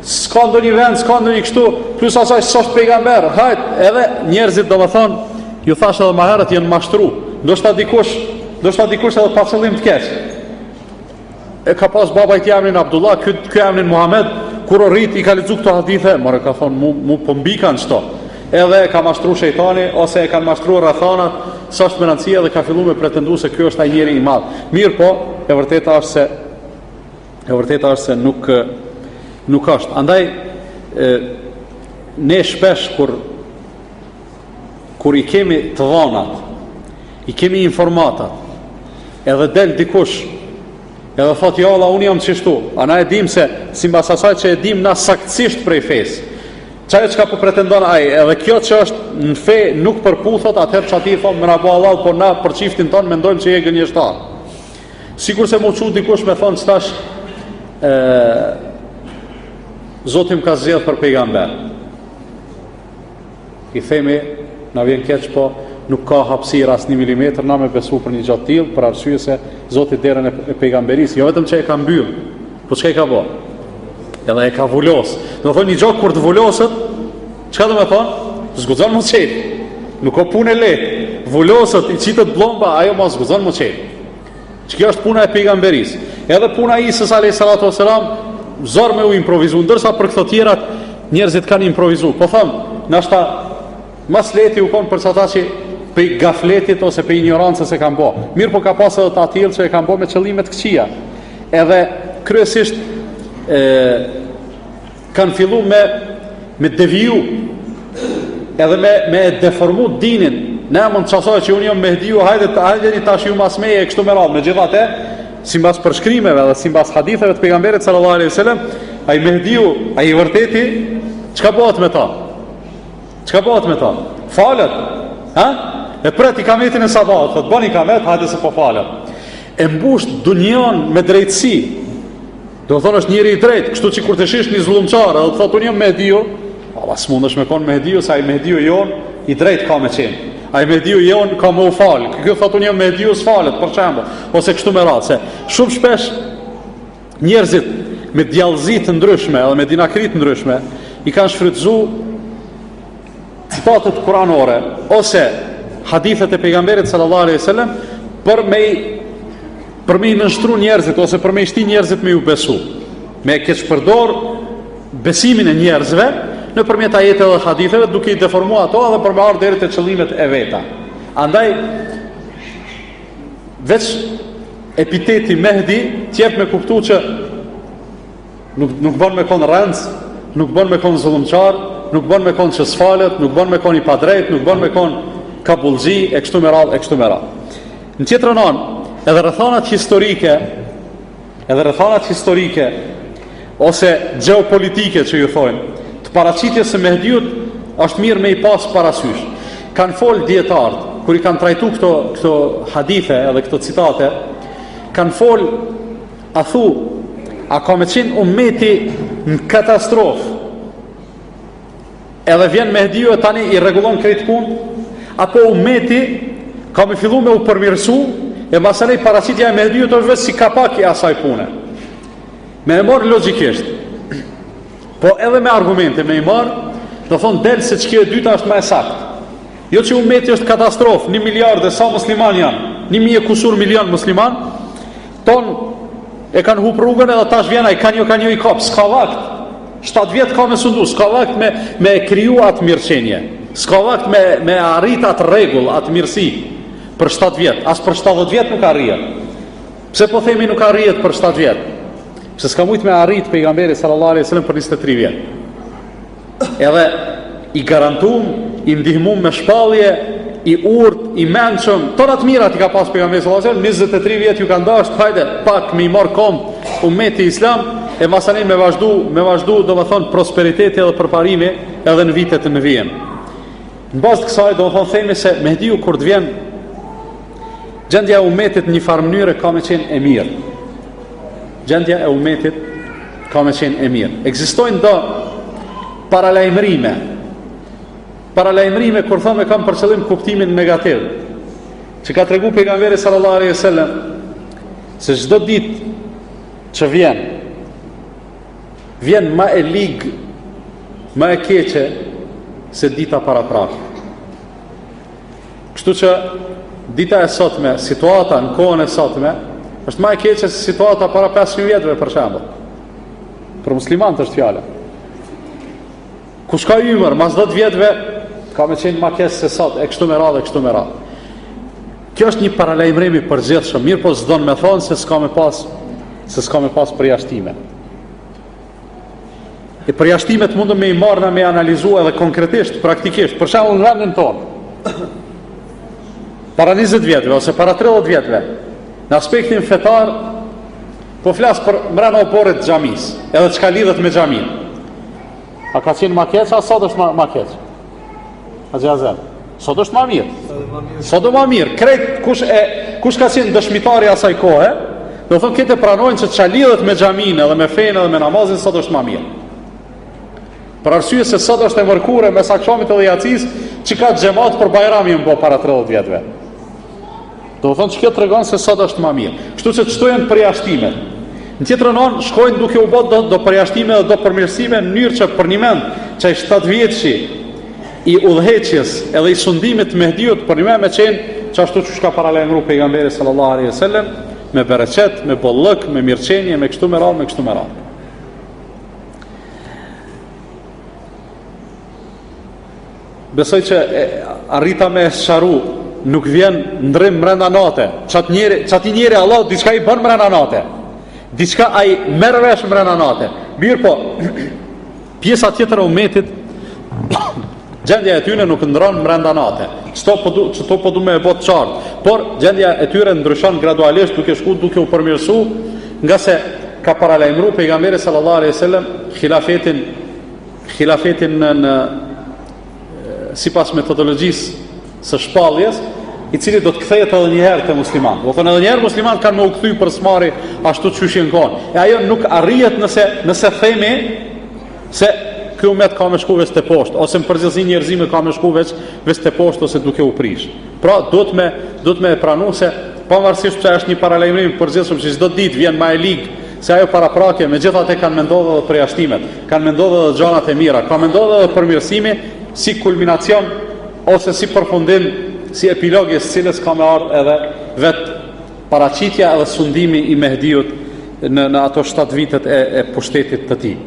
S'ka ndonjë vend, s'ka ndonjë kështu, plus asaj s'është pejgamber. Hajt, edhe njerëzit domethënë, ju thashë edhe ma herët janë mashtru. Ndoshta dikush, ndoshta dikush edhe pa qëllim të keq. E ka pas baba i tij emrin Abdullah, ky ky emrin Muhamed, kur u rrit i ka lexu këto hadithe, more ka thon mu mu po m'bikan qëto. Edhe e ka mashtru shejtani ose e kanë mashtru rrethanat, s'është me rëndësi edhe ka fillu me pretendu se ky është ai njeri i madh. Mirëpo, e vërteta është se e vërteta është se nuk nuk është. Andaj e, ne shpesh kur kur i kemi të dhonat, i kemi informatat, edhe del dikush. Edhe thot, jo, valla, unë jam qështu. A na e dim se, simbas asaj që e dim na saktësisht prej fesë. Qajo çka po pretendon ai, edhe kjo që është në fe nuk përputhet, atëherë qatij i thomë me na bo hallall, por na për çiftin tonë mendojmë që je gënjeshtar. Sikurse m'u çu dikush me thonë që tash, e, Zoti më ka zgjedh për pejgamber. I themi, na vjen keq, po nuk ka hapësirë as një milimetër na me besu për një gjë të tillë, për arsye se Zoti derën e pejgamberisë, jo vetëm që e ka mbyll, po çka i ka bo? Edhe e ka vulos. Domethonë një gjë kur të vuloset, çka do me thonë? S'guxon m'u çel. Nuk o punë e lehtë. Vuloset, i qitet bllomba, ajo ma s'guxon m'u çel. Që kjo është puna e pejgamberisë. Edhe puna e Isës alayhi salatu wasalam zor me u improvizu, ndërsa për këto tjerat njerëzit kanë improvizu. Po them, nashta ma s'lehti u kon për ata që prej gafletit ose prej injorancës e kanë bo. Mirëpo ka pas edhe të atillë që e kanë bo me qëllime të këqija. Edhe kryesisht e, kanë fillu me me deviju edhe me me e deformu dinin në emën të qasaj që unë jam Mehdiu hajde të hajdeni tash ju mas meje e kështu me radhë megjithatë simbas përshkrimeve dhe simbas haditheve të pejgamberit sallallahu alaihi wasallam ai Mehdiu ai i vërteti çka bëhet me ta çka bëhet me ta falet ha e pret ikametin e sabahut thot bën ikamet hajde se po falet e mbush dunjan me drejtësi Domethonë është njeri i drejtë, kështu që kur të shish një zullumqar edhe të thotë unë jam Mehdiu, valla s'mundesh me kon Mehdiu se ai Mehdiu jonë i drejtë ka me qenë. Ai Mehdiu jonë ka me u fal. Ky thotë unë jam Mehdiu s'falet për shembull, ose kështu me radhë se shumë shpesh njerëzit me djallëzi të ndryshme edhe me dinakri të ndryshme i kanë shfrytëzu citatet kuranore ose hadithet e pejgamberit sallallahu alaihi wasallam për me për me i nënshtru njerëzit ose për me i shti njerëzit me ju besu, me e keqpërdor besimin e njerëzve nëpërmjet ajeteve dhe haditheve duke i deformu ato edhe për me ardhë deri te qëllimet e veta. Andaj veç epiteti Mehdi t'jep me kuptu që Nuk nuk bën me kon rrenc, nuk bën me kon zullumqar, nuk bën me kon që s'falet, nuk bën me kon i padrejt, nuk bën me kon kabullxhi e kështu me radhë e kështu me radhë. Në tjetrën anë, edhe rrethanat historike, edhe rrethanat historike ose gjeopolitike që ju thojnë, të paraqitjes së Mehdiut është mirë me i pas parasysh. Kanë fol dijetarët kur i kanë trajtu këto këto hadithe edhe këto citate, kanë fol A thu, a ka me qenë ummeti në katastrofë? Edhe vjen Mehdiu e tani i rregullon krejt punët? Apo ummeti ka me fillu me u përmirësu e masanej paraqitja e Mehdiut është veç si kapak i asaj pune? Me e marrë logjikisht, po edhe me argumente me i marrë, domethonë del se që kjo e dyta është ma e saktë. Jo që ummeti është katastrofë, një miliard e sa musliman janë, një mijë e kusur milion musliman, Ton e kanë hup rrugën edhe tash vjen ai kanjo kanjo i kap, s'ka vakt. 7 vjet ka me sundu, s'ka vakt me me e kriju atë mirëqenie. S'ka vakt me me arrit atë rregull, atë mirësi për 7 vjet, as për 70 vjet nuk arrihet. Pse po themi nuk arrihet për 7 vjet? Pse s'ka mujt me arrit pejgamberi sallallahu alaihi wasallam për 23 vjet. Edhe i garantum, i ndihmum me shpallje, i urt, i mençëm, tona të mirat i ka pas pejgamberi sallallahu alajhi wasallam, 23 vjet ju kanë dashtë, hajde pak me i marr komt ummeti islam e masanej me vazhdu, me vazhdu, domethonë prosperiteti edhe përparimi edhe në vitet në vijim. Në bazë të kësaj, domethonë themi se Mehdiu kur të vjen gjendja e umetit në një farë mënyre ka me qenë e mirë. Gjendja e umetit ka me qenë e mirë. Ekzistojnë do paralajmërime. Paralajmërime, kur thom e kam për qëllim kuptimin negativ, që ka tregu pejgamberi sallallahu alaihi wasallam se çdo ditë që vjen, vjen ma e ligë, ma e keqe se dita paraprake. Kështu që dita e sotme, situata në kohën e sotme, është ma e keqe se situata para 500 vjetëve për shembull. Për muslimanët është fjala. Kush ka ymër, mas 10 vjetëve, ka me qenë ma keq se sot, e kështu me radhë, e kështu me radhë. Kjo është një paralajmërim i përgjithshëm, mirëpo s'don me thonë se s'ka me pas, se s'ka me pas përjashtime. E përjashtimet mundëm me i marrë na me analizu edhe konkretisht, praktikisht, për shembull në vendin tonë. Para 20 vjetëve ose para 30 vjetëve, në aspektin fetar. Po flas për mrena oborrit të xhamisë, edhe çka lidhet me xhaminë. A ka qenë ma keq, a sot është ma, ma keq? A Azem? Sot është ma mirë. Sot është ma mirë. Krejt, kush, e, kush ka qenë dëshmitari i asaj kohe, do thonë krejt e pranojnë që ça lidhet me xhaminë edhe me fenë edhe me namazin, sot është ma mirë. Për arsye se sot është e mërkure mes akshamit edhe jacisë, që ka xhemat për bajram janë bo para 30 vjetëve. Do thonë që kjo tregon se sot është ma mirë. Kështu që qëto janë përjashtimet. Në tjetrën anë, shkojnë duke u bo do, do përjashtime dhe do përmirësime në mënyrë që përnjëmend qaj shtatëvjetëshi i udhëheqjes edhe i sundimit të Mehdiut përnjëmend me qenë qashtu qysh ka paralajmëru pejgamberi sallallahu alaihi wasallam me bereqet, me bollëk, me mirëqenie, me kështu me radhë, me kështu me radhë. Besoj që e, arrita me e sqaru, nuk vjen ndrrim mrenda nate. Qat njeri, qatij njeri Allah diçka i bën mrenda nate. Diçka ai merr vesh mrenda nate. Mirëpo, pjesa tjetër e umetit gjendja e tyre nuk ndron mrenda nate. Qëto po du, qëto po du me e bo të qartë. Por gjendja e tyre ndryshon gradualisht duke shku duke u përmirësu, ngase ka paralajmëru pejgamberi sallallahu alaihi wasallam hilafetin hilafetin në, në sipas metodologjisë së shpalljes, i cili do të kthehet edhe një herë te muslimanët. Do thonë edhe një herë muslimanët kanë me u kthy për s'mari ashtu qysh janë kon. E ajo nuk arrihet nëse nëse themi se ky umet ka me shku veç te poshtë ose në përgjithësi njerëzimi ka me shku veç veç te poshtë ose duke u prish. Pra duhet me duhet me e pranu se pavarësisht pse është një paralajmërim i përgjithshëm që çdo ditë vjen ma e lig se ajo paraprake, megjithatë kanë me ndodhë edhe përjashtimet, kanë me ndodhë edhe gjanat e mira, ka me ndodhë edhe përmirësimi si kulminacion ose si përfundim, si epilog i së cilës ka me ardhë edhe vetë paraqitja edhe sundimi i Mehdiut në, në ato 7 vitet e, e pushtetit të tij.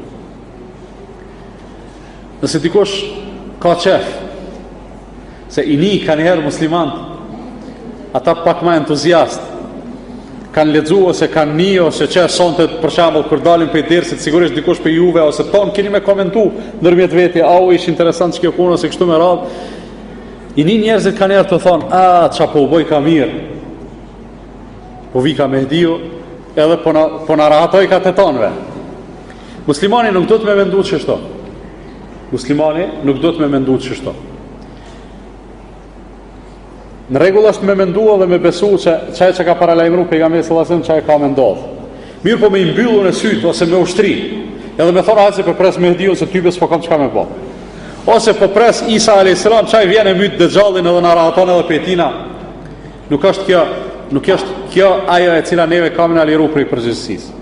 Nëse dikush ka qef, se i ni kanjëherë muslimant, ata pak ma entuziast, kanë lexu ose kanë ni ose që sonte për shembull kur dalim prej dersit sigurisht dikush prej juve ose tonë keni me komentu ndërmjet veti au ish interesant që kjo punë ose kështu me radhë i ni njerëzit kanjëherë tu thonë a ça po u bojka mirë po vika Mehdiu edhe po na, po na rahatojka të tonëve Muslimani nuk duhet me mendu qështu. Muslimani nuk duhet me mendu qështu. Në rregull është me mendu dhe me besu që qajo që ka paralajmëru pejgamberi sallallahu alajhi wasallam qajo ka me ndodh. Mirëpo me i mbyllun e sytë ose me u shtri. Edhe me thonë hajde se po pres Mehdiun se tybe s'po kam çka me bo. Ose po pres Isa alayhis salam qaj vjen e myt Dexhallin edhe na rahaton edhe prej tina. Nuk është kjo, nuk është kjo ajo e cila neve ka me na liru prej përgjegjësisë.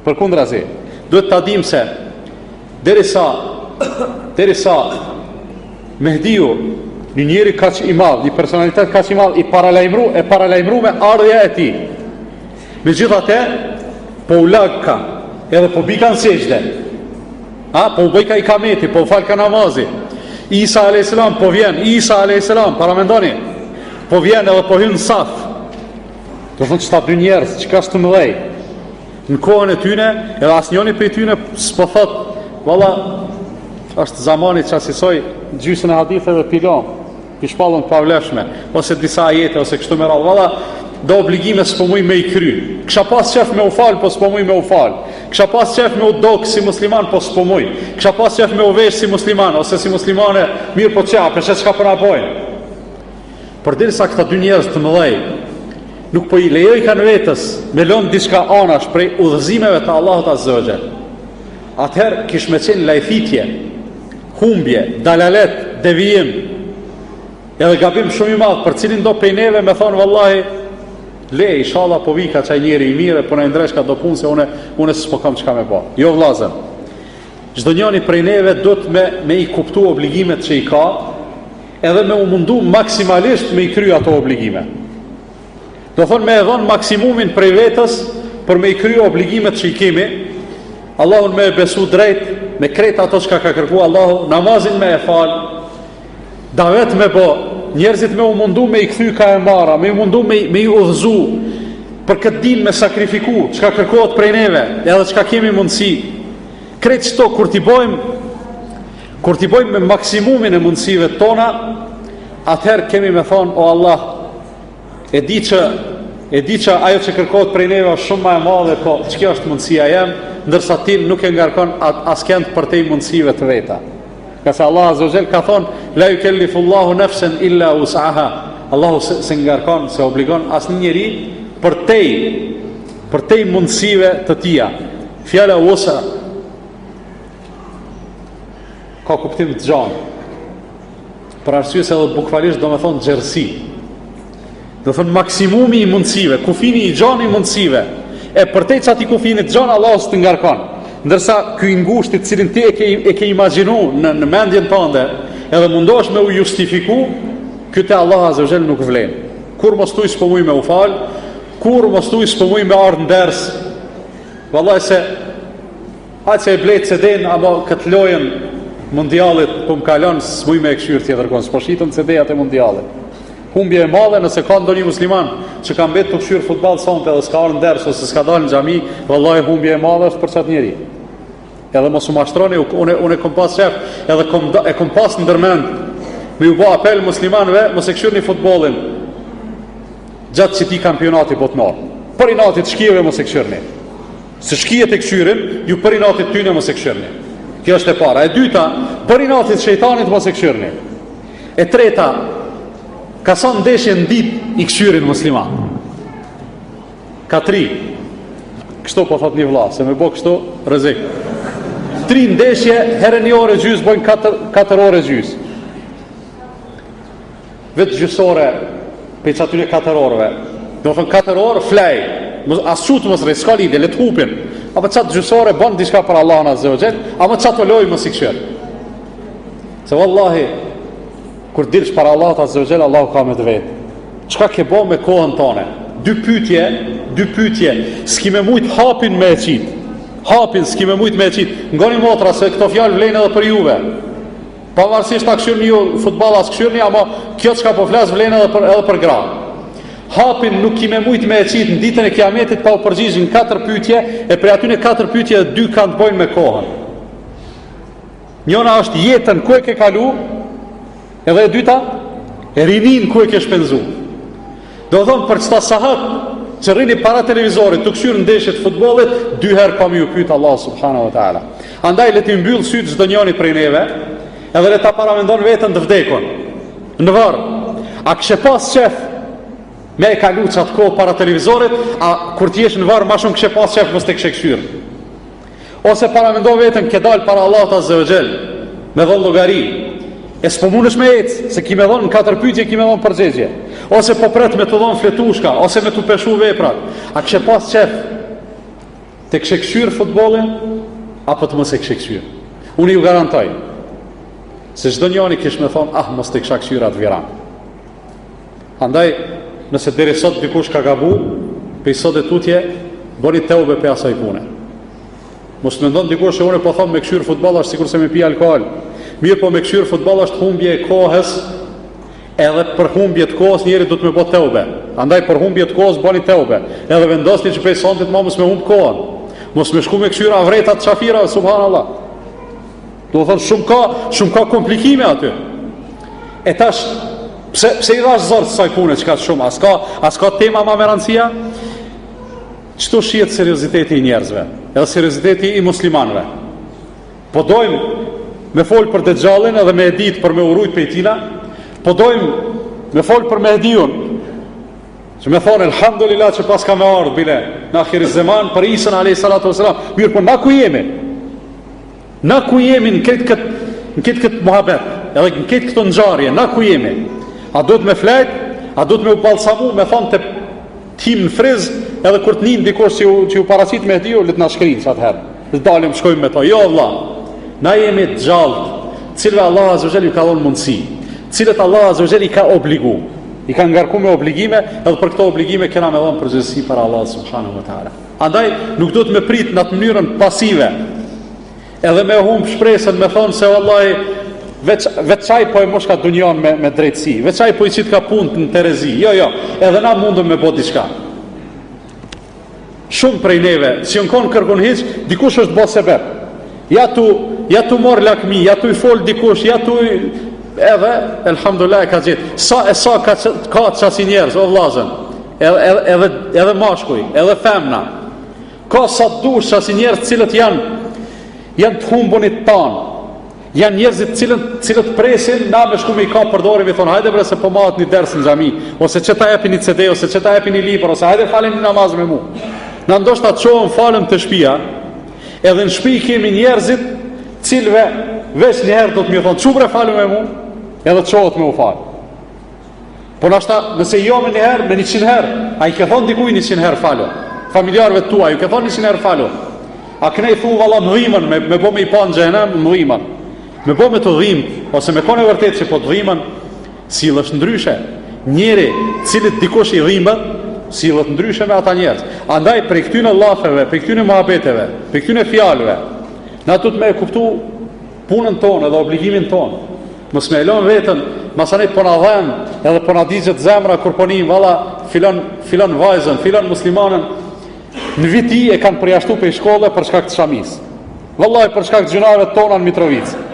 Përkundrazi, duhet ta dimë se derisa derisa Mehdiu, një njeri kaq i madh, një personalitet kaq i madh i paralajmëru, e paralajmërume ardhja e tij. Megjithatë, po u lagka, edhe po bika në sexhde. A, po u bëjka ikameti, po u falka namazi. Isa a.s. po vjen, Isa a.s. paramendoni, po vjen edhe po hyn në saf. Do thonë qëta dy njerëz, që kaq të mëdhej, Në kohën e tyne, edhe asnjoni prej tyne s'po thot, valla, është zamani që asisoj gjysën e haditheve p'i lom, p'i shpallëm të pavlefshme, ose disa ajete, ose kështu me radhë, valla, do obligime s'po muj me i kry. Kisha pas qef me u fal, po s'po muj me u fal. Kisha pas qef me u dok si musliman, po s'po muj. Kisha pas qef me u vesh si musliman, ose si muslimane, mirë po qe, a pe sheh çka po na bojnë. Përderisa këta dy njerëz të mëdhej nuk po i lejojkan vetes me lënë diçka anash prej udhëzimeve të Allahut Azza wa Jall. Atëherë kish me qenë lajthitje, humbje, dalalet, devijim, edhe gabim shumë i madh për cilindo prej neve me thonë vallahi le inshallah po vika qaj njeri i mirë po na i ndreqka do punë se une une s'po kam çka me bo. Jo vllazën. Çdo njëri prej neve duhet me me i kuptu obligimet që i ka, edhe me u mundu maksimalisht me i kry ato obligime. Do thonë me e dhonë maksimumin prej vetës për me i kry obligimet që i kemi, Allahun me e besu drejt, me krejt ato çka ka kërku Allahu, namazin me e fal, davet me bo, njerëzit me u mundu me i kthy ka e mara, me u mundu me, me i udhëzu, për këtë din me sakrifiku, çka kërkohet prej neve, edhe çka kemi mundësi, krejt qëto kur t'i bojmë, Kur t'i bojmë me maksimumin e mundësive tona, atëherë kemi me thonë, o Allah, e di që. E di që ajo që kërkohet prej neve është shumë ma e madhe, po qikjo është mundësia jem, ndërsa ti nuk e ngarkon askënd përtej mundësive të veta. Ngase Allah Azza wa Jall ka thonë, la jukellifullahu nefsen illa usaha. Allahu s'e, s'e ngarkon, s'e obligon asnjë njeri përtej, përtej mundësive të tija. Fjala usa ka kuptim të gjanë. Për arsye se edhe bukvalisht do me thonë gjerësi. Do thonë maksimumi i mundësive, kufini i gjanë i mundësive. E përtej qatij kufinit të gjanë, Allahu s'të ngarkon. Ndërsa ky i ngushti të cilin ti e ke, e ke imagjinu në, në mendjen tënde, edhe mundohesh me u justifiku, ky te Allahu Azza wa Jall nuk vlen. Kurrë mos thuj s'po muj me u fal, kurrë mos thuj s'po muj me ardhë në ders. Vallaj se Hajt se e blej CD-n apo këtë lojën mundialit po më kalon s'muj me e kqyr tjetër kon, s'po shiten CD-at e mundialit. Humbje e madhe nëse ka ndonjë musliman që ka mbet tu kqyr futboll sonte edhe s'ka ardhur në ders ose s'ka dalë në xhami, vallahi humbje e madhe është për qat njeri. Edhe mos u mashtroni, unë unë kom pas qef, edhe kom e kom pas ndërmend me ju bë apel muslimanëve, mos e kqyrni futbollin gjatë qitij kampionati botnor. Për inati të shkijeve mos e kqyrni. Se shkijet e kqyrin, ju për inati t'tyne mos e kqyrni. Kjo është e para. E dyta, për inati t'shejtanit mos e kqyrni. E treta, ka sa ndeshje në ditë i kqyrin musliman. Ka tri. Kështu po thot një vlla, se me bo kështu, rrezik. Tri ndeshje, herë një orë e gjysë, bojnë 4, 4 orë e gjysë. Veç gjysë prej qatyne 4 orëve. Domethonë 4 orë flej. As qut mos rri, s'ka lidhje, le të hupin. Apo qat gjysë bën diçka për Allahun Azza wa Jall, ama qato lojë mos i kqyr. Se vallahi kur dilsh para Allahut Azza wa Jall, Allahu ka me të vet. Çka ke bo me kohën tone? Dy pyetje, dy pyetje. S'ki me mujt hapin me e qit. Hapin s'ki me mujt me e qit. Ngoni motra se këto fjalë vlejnë edhe për juve. Pavarësisht a kqyrni ju futboll a s'kqyrni, ama kjo çka po flas vlen edhe për edhe për gra. Hapin nuk ki me mujt me e qit në ditën e Kiametit pa u përgjigj në katër pyetje, e prej atyne katër pyetje dy kanë të bojnë me kohën. Njona është jetën ku e ke kalu, edhe e dyta rinin ku e ke shpenzu. Domethonë për qëta sahat që rrini para televizorit tu kqyrë ndeshjet e futbollit, dy herë ka me ju pyet Allahu subhanahu wa taala. Andaj le t'i mbyll sytë çdo njëri prej neve, edhe le ta paramendon veten të vdekun. Në varr. A kishe pas qef me e kalu qat kohë para televizorit, a kur të jesh në varr ma shumë kishe pas qef mos të kishe kqyrë. Ose paramendo veten ke dal para Allahut Azza wa Jall me dhon llogari. E s'po mundesh me ecë, se ki me dhon në katër pyetje ki me dhon përgjigje. Ose po pret me të dhon fletushka, ose me t'u peshu veprat. A kishe pas qef të kishe kqyr futbollin apo të mos e kishe kqyr? Unë ju garantoj se çdo njeri kish me thon, ah mos të kisha kqyr atë viran. Andaj, nëse deri sot dikush ka gabu, prej sot e tutje, bëni teube prej asaj pune. Mos mendon dikush se unë po thom me kqyr futboll është sikurse me pi alkool. Mirëpo me kqyr futboll është humbje e kohës, edhe për humbje të kohës njeri duhet me bo teube. Andaj për humbje të kohës bëni teube. Edhe vendosni që prej sontit ma mos me humb kohën. Mos me shku me kqyr avretat qafira, subhanallah. Domethonë, shumë ka, shumë ka komplikime aty. E tash, pse, pse i dhash zor kësaj pune që ka shumë, a s'ka, a s'ka tema ma me rëndësi? Qëtu shihet serioziteti i njerëzve, edhe serioziteti i muslimanëve. Po dojmë me folë për Dexhallin edhe me e ditë për me u rujt prej tina, po dojmë me folë për Mehdiun, që me thonë, elhamdulillah që paska me ardhë, bile, në ahiri zeman, për Isën, a.s. Mirëpo, na ku jemi? Na ku jemi në këtë këtë në këtë këtë muhabet, edhe në këtë këto ngjarje, na ku jemi? A duhet me flejt? A duhet me u balsamu, me thonë të him në friz, edhe kur të nin dikush që u, që u paraqit Mehdiu, le të na shkrin që atëherë. Të dalim, shkojmë me to. Jo, vlla, na jemi të gjallë, cilëve Allah Azza wa Jall ju ka dhonë mundësi, cilët Allah Azza wa Jall i ka obligu, i ka ngarku me obligime, edhe për këto obligime kena me dhonë përgjegjësi para Allah Subhanahu wa ta'ala. Andaj, nuk duhet me prit në atë mënyrën pasive, edhe me humb shpresën, me thonë se vallahi, veç, veç ai po e mushka dunjon me, me drejtësi, veç ai po i qitka punët në terezi, jo, jo, edhe na mundëm me bo diçka. Shumë prej neve, s'jon konë kërkun hiç, dikush është bo sebep. Ja tu, ja tu morë lakmi, ja tu i fol dikush, ja tu i... Edhe, elhamdulillah e ka gjetë. Sa e sa ka, ka qasi njerëz, o vllazën. Edhe edhe edhe, edhe mashkuj, edhe femna. Ka sa dush qasi njerëz të cilët janë janë të humbunit tanë. Janë njerëzit të cilët, cilët presin na me shku me i kap për dore me thonë hajde bre se po mahet një ders në xhami ose qe ta jepi një CD ose qe ta jepi një libër ose hajde fale një namaz me mu. Na ndoshta çohem falem te shpia, edhe në shpi kemi njerëzit cilëve veç një herë do të me thonë çu bre falu me mu, edhe çohet me u fal. Po nashta, nëse jo me një herë, me 100 herë, a i ke thonë dikuj 100 herë falu? Familjarëve tua, ju ke thonë 100 herë falu? A kënej thu valla më dhimën, me, me bo me i pa në xhehenem, më dhimën. Me bo me të dhimë, ose me kone vërtet që po të dhimën, sillesh ndryshe. Njeri, cilit dikush i dhimbet, sillet ndryshe me ata njerëz. Andaj, prej këtyne llafeve, prej këtyne muhabeteve, prej këtyne fjalëve, na duhet me e kuptu punën tonë edhe obligimin tonë. Mos me e lon veten, masanej po na dhem, edhe po na digjet zemra kur po nim valla filan filan vajzën, filan muslimanën në Viti e kanë përjashtu prej shkolle për shkak të shamisë. Vallahi për shkak të gjynaheve tona në Mitrovicë.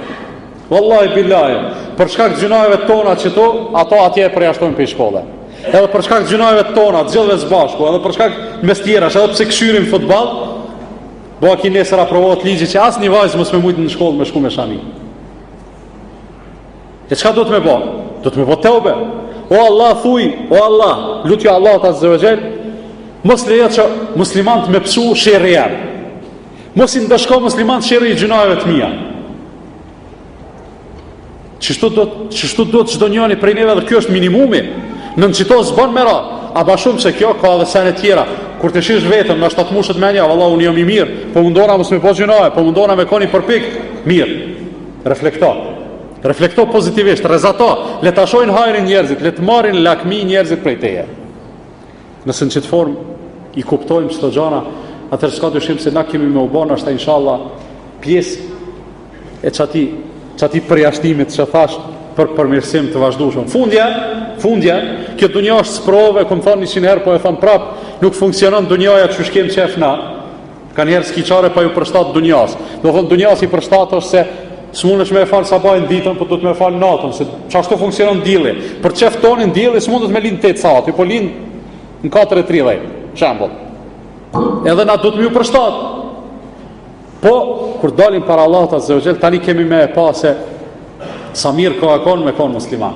Vallahi billahi, për shkak të gjynaheve tona qëtu, ato atje e përjashtojnë prej shkolle. Edhe për shkak të gjynaheve tona, të gjithëve së bashku, edhe për shkak mes tjerash, edhe pse kshyrim futboll, bo aki nesër aprovohet ligji që asnjë vajzë mos me mujtë në shkollë me shku me shami. E çka duhet me bo? Duhet me bo teube. O Allah, thuj, o Allah, lutju Allahut azze ve xhel, mos lejo që muslimant me pësu sherri jem. Mos i ndëshko muslimant sherri i gjynaheve të mija. Qështu do, qështu do të çdo njani prej neve dhe kjo është minimumi. Nën qito s'bon me ra. A ba shumë se kjo ka edhe sene tjera. Kur të shish veten, nashta të mushet menja, valla unë jam i mirë, po mundona mos me bo gjynahe, po mundona me kon i përpikt, mirë. Reflekto. Reflekto pozitivisht, rrezato, le ta shohin hajrin njerëzit, le të marrin lakmi njerëzit prej teje. Nëse në qëtë formë i kuptojmë qëto gjana, atëherë s'ka dyshim se na kemi me u bo nashta inshallah pjesë e qati, qati përjashtimit që thash për përmirësim të vazhdueshëm. Fundja, fundja, kjo dunja është sprovë, e kom thonë 100 herë, po e thom prap, nuk funksionon dunjaja qysh kem qef na. Kanjëherë s'ki çare pa ju përshtat dunjas. Do thonë dunjas i përshtat është se s'mundesh me e fal sabahin ditën, po duhet me e fal natën, se qashtu funksionon dielli. Për qef tonin dielli s'mundet me lind 8 saat, po lind në 4:30, shembull. Edhe na duhet me ju përshtat. Po kur dalim para Allahut azze ve xhel, tani kemi me e pa se sa mirë ka kon me kon musliman.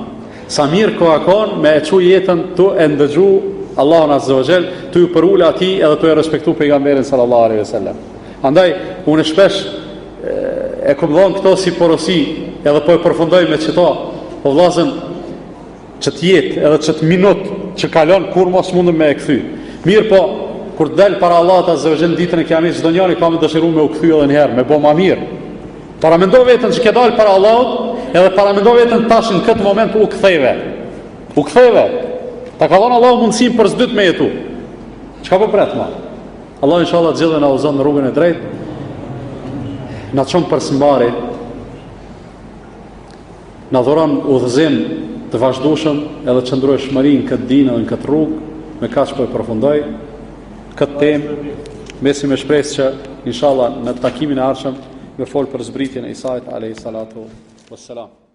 Sa mirë ka kon me e çu jetën tu e ndëgju Allahun azze ve xhel, tu ju përul atij edhe tu e respektu pejgamberin sallallahu alaihi wasallam. Andaj unë shpesh e kom dhënë këto si porosi, edhe po e përfundoj me qëto, po vllazën qët jetë edhe qët minut që kalon kurrë mo s'mundem me e kthy. Mirëpo, kur të del para Allahut azze ve xhel në ditën e kiametit, çdo njeri ka me dëshiru me u kthy edhe një herë, me bo ma mirë. Paramendo veten që ke dalë para Allahut, edhe paramendo veten tash në këtë moment u ktheve. U ktheve. Ta ka dhënë Allahu mundësinë për s'dytë me jetu. Çka po pret ma? Allahu inshallah të gjithëve na udhëzon në rrugën e drejtë. Na çon për s'mbari. Na dhuron udhëzim të vazhdueshëm edhe qëndrueshmëri në këtë din edhe në këtë rrugë. Me kaq po e përfundoj këtë temë. Mbesim me shpresë që inshallah në takimin e ardhshëm me fol për zbritjen e Isait alayhi salatu wassalam.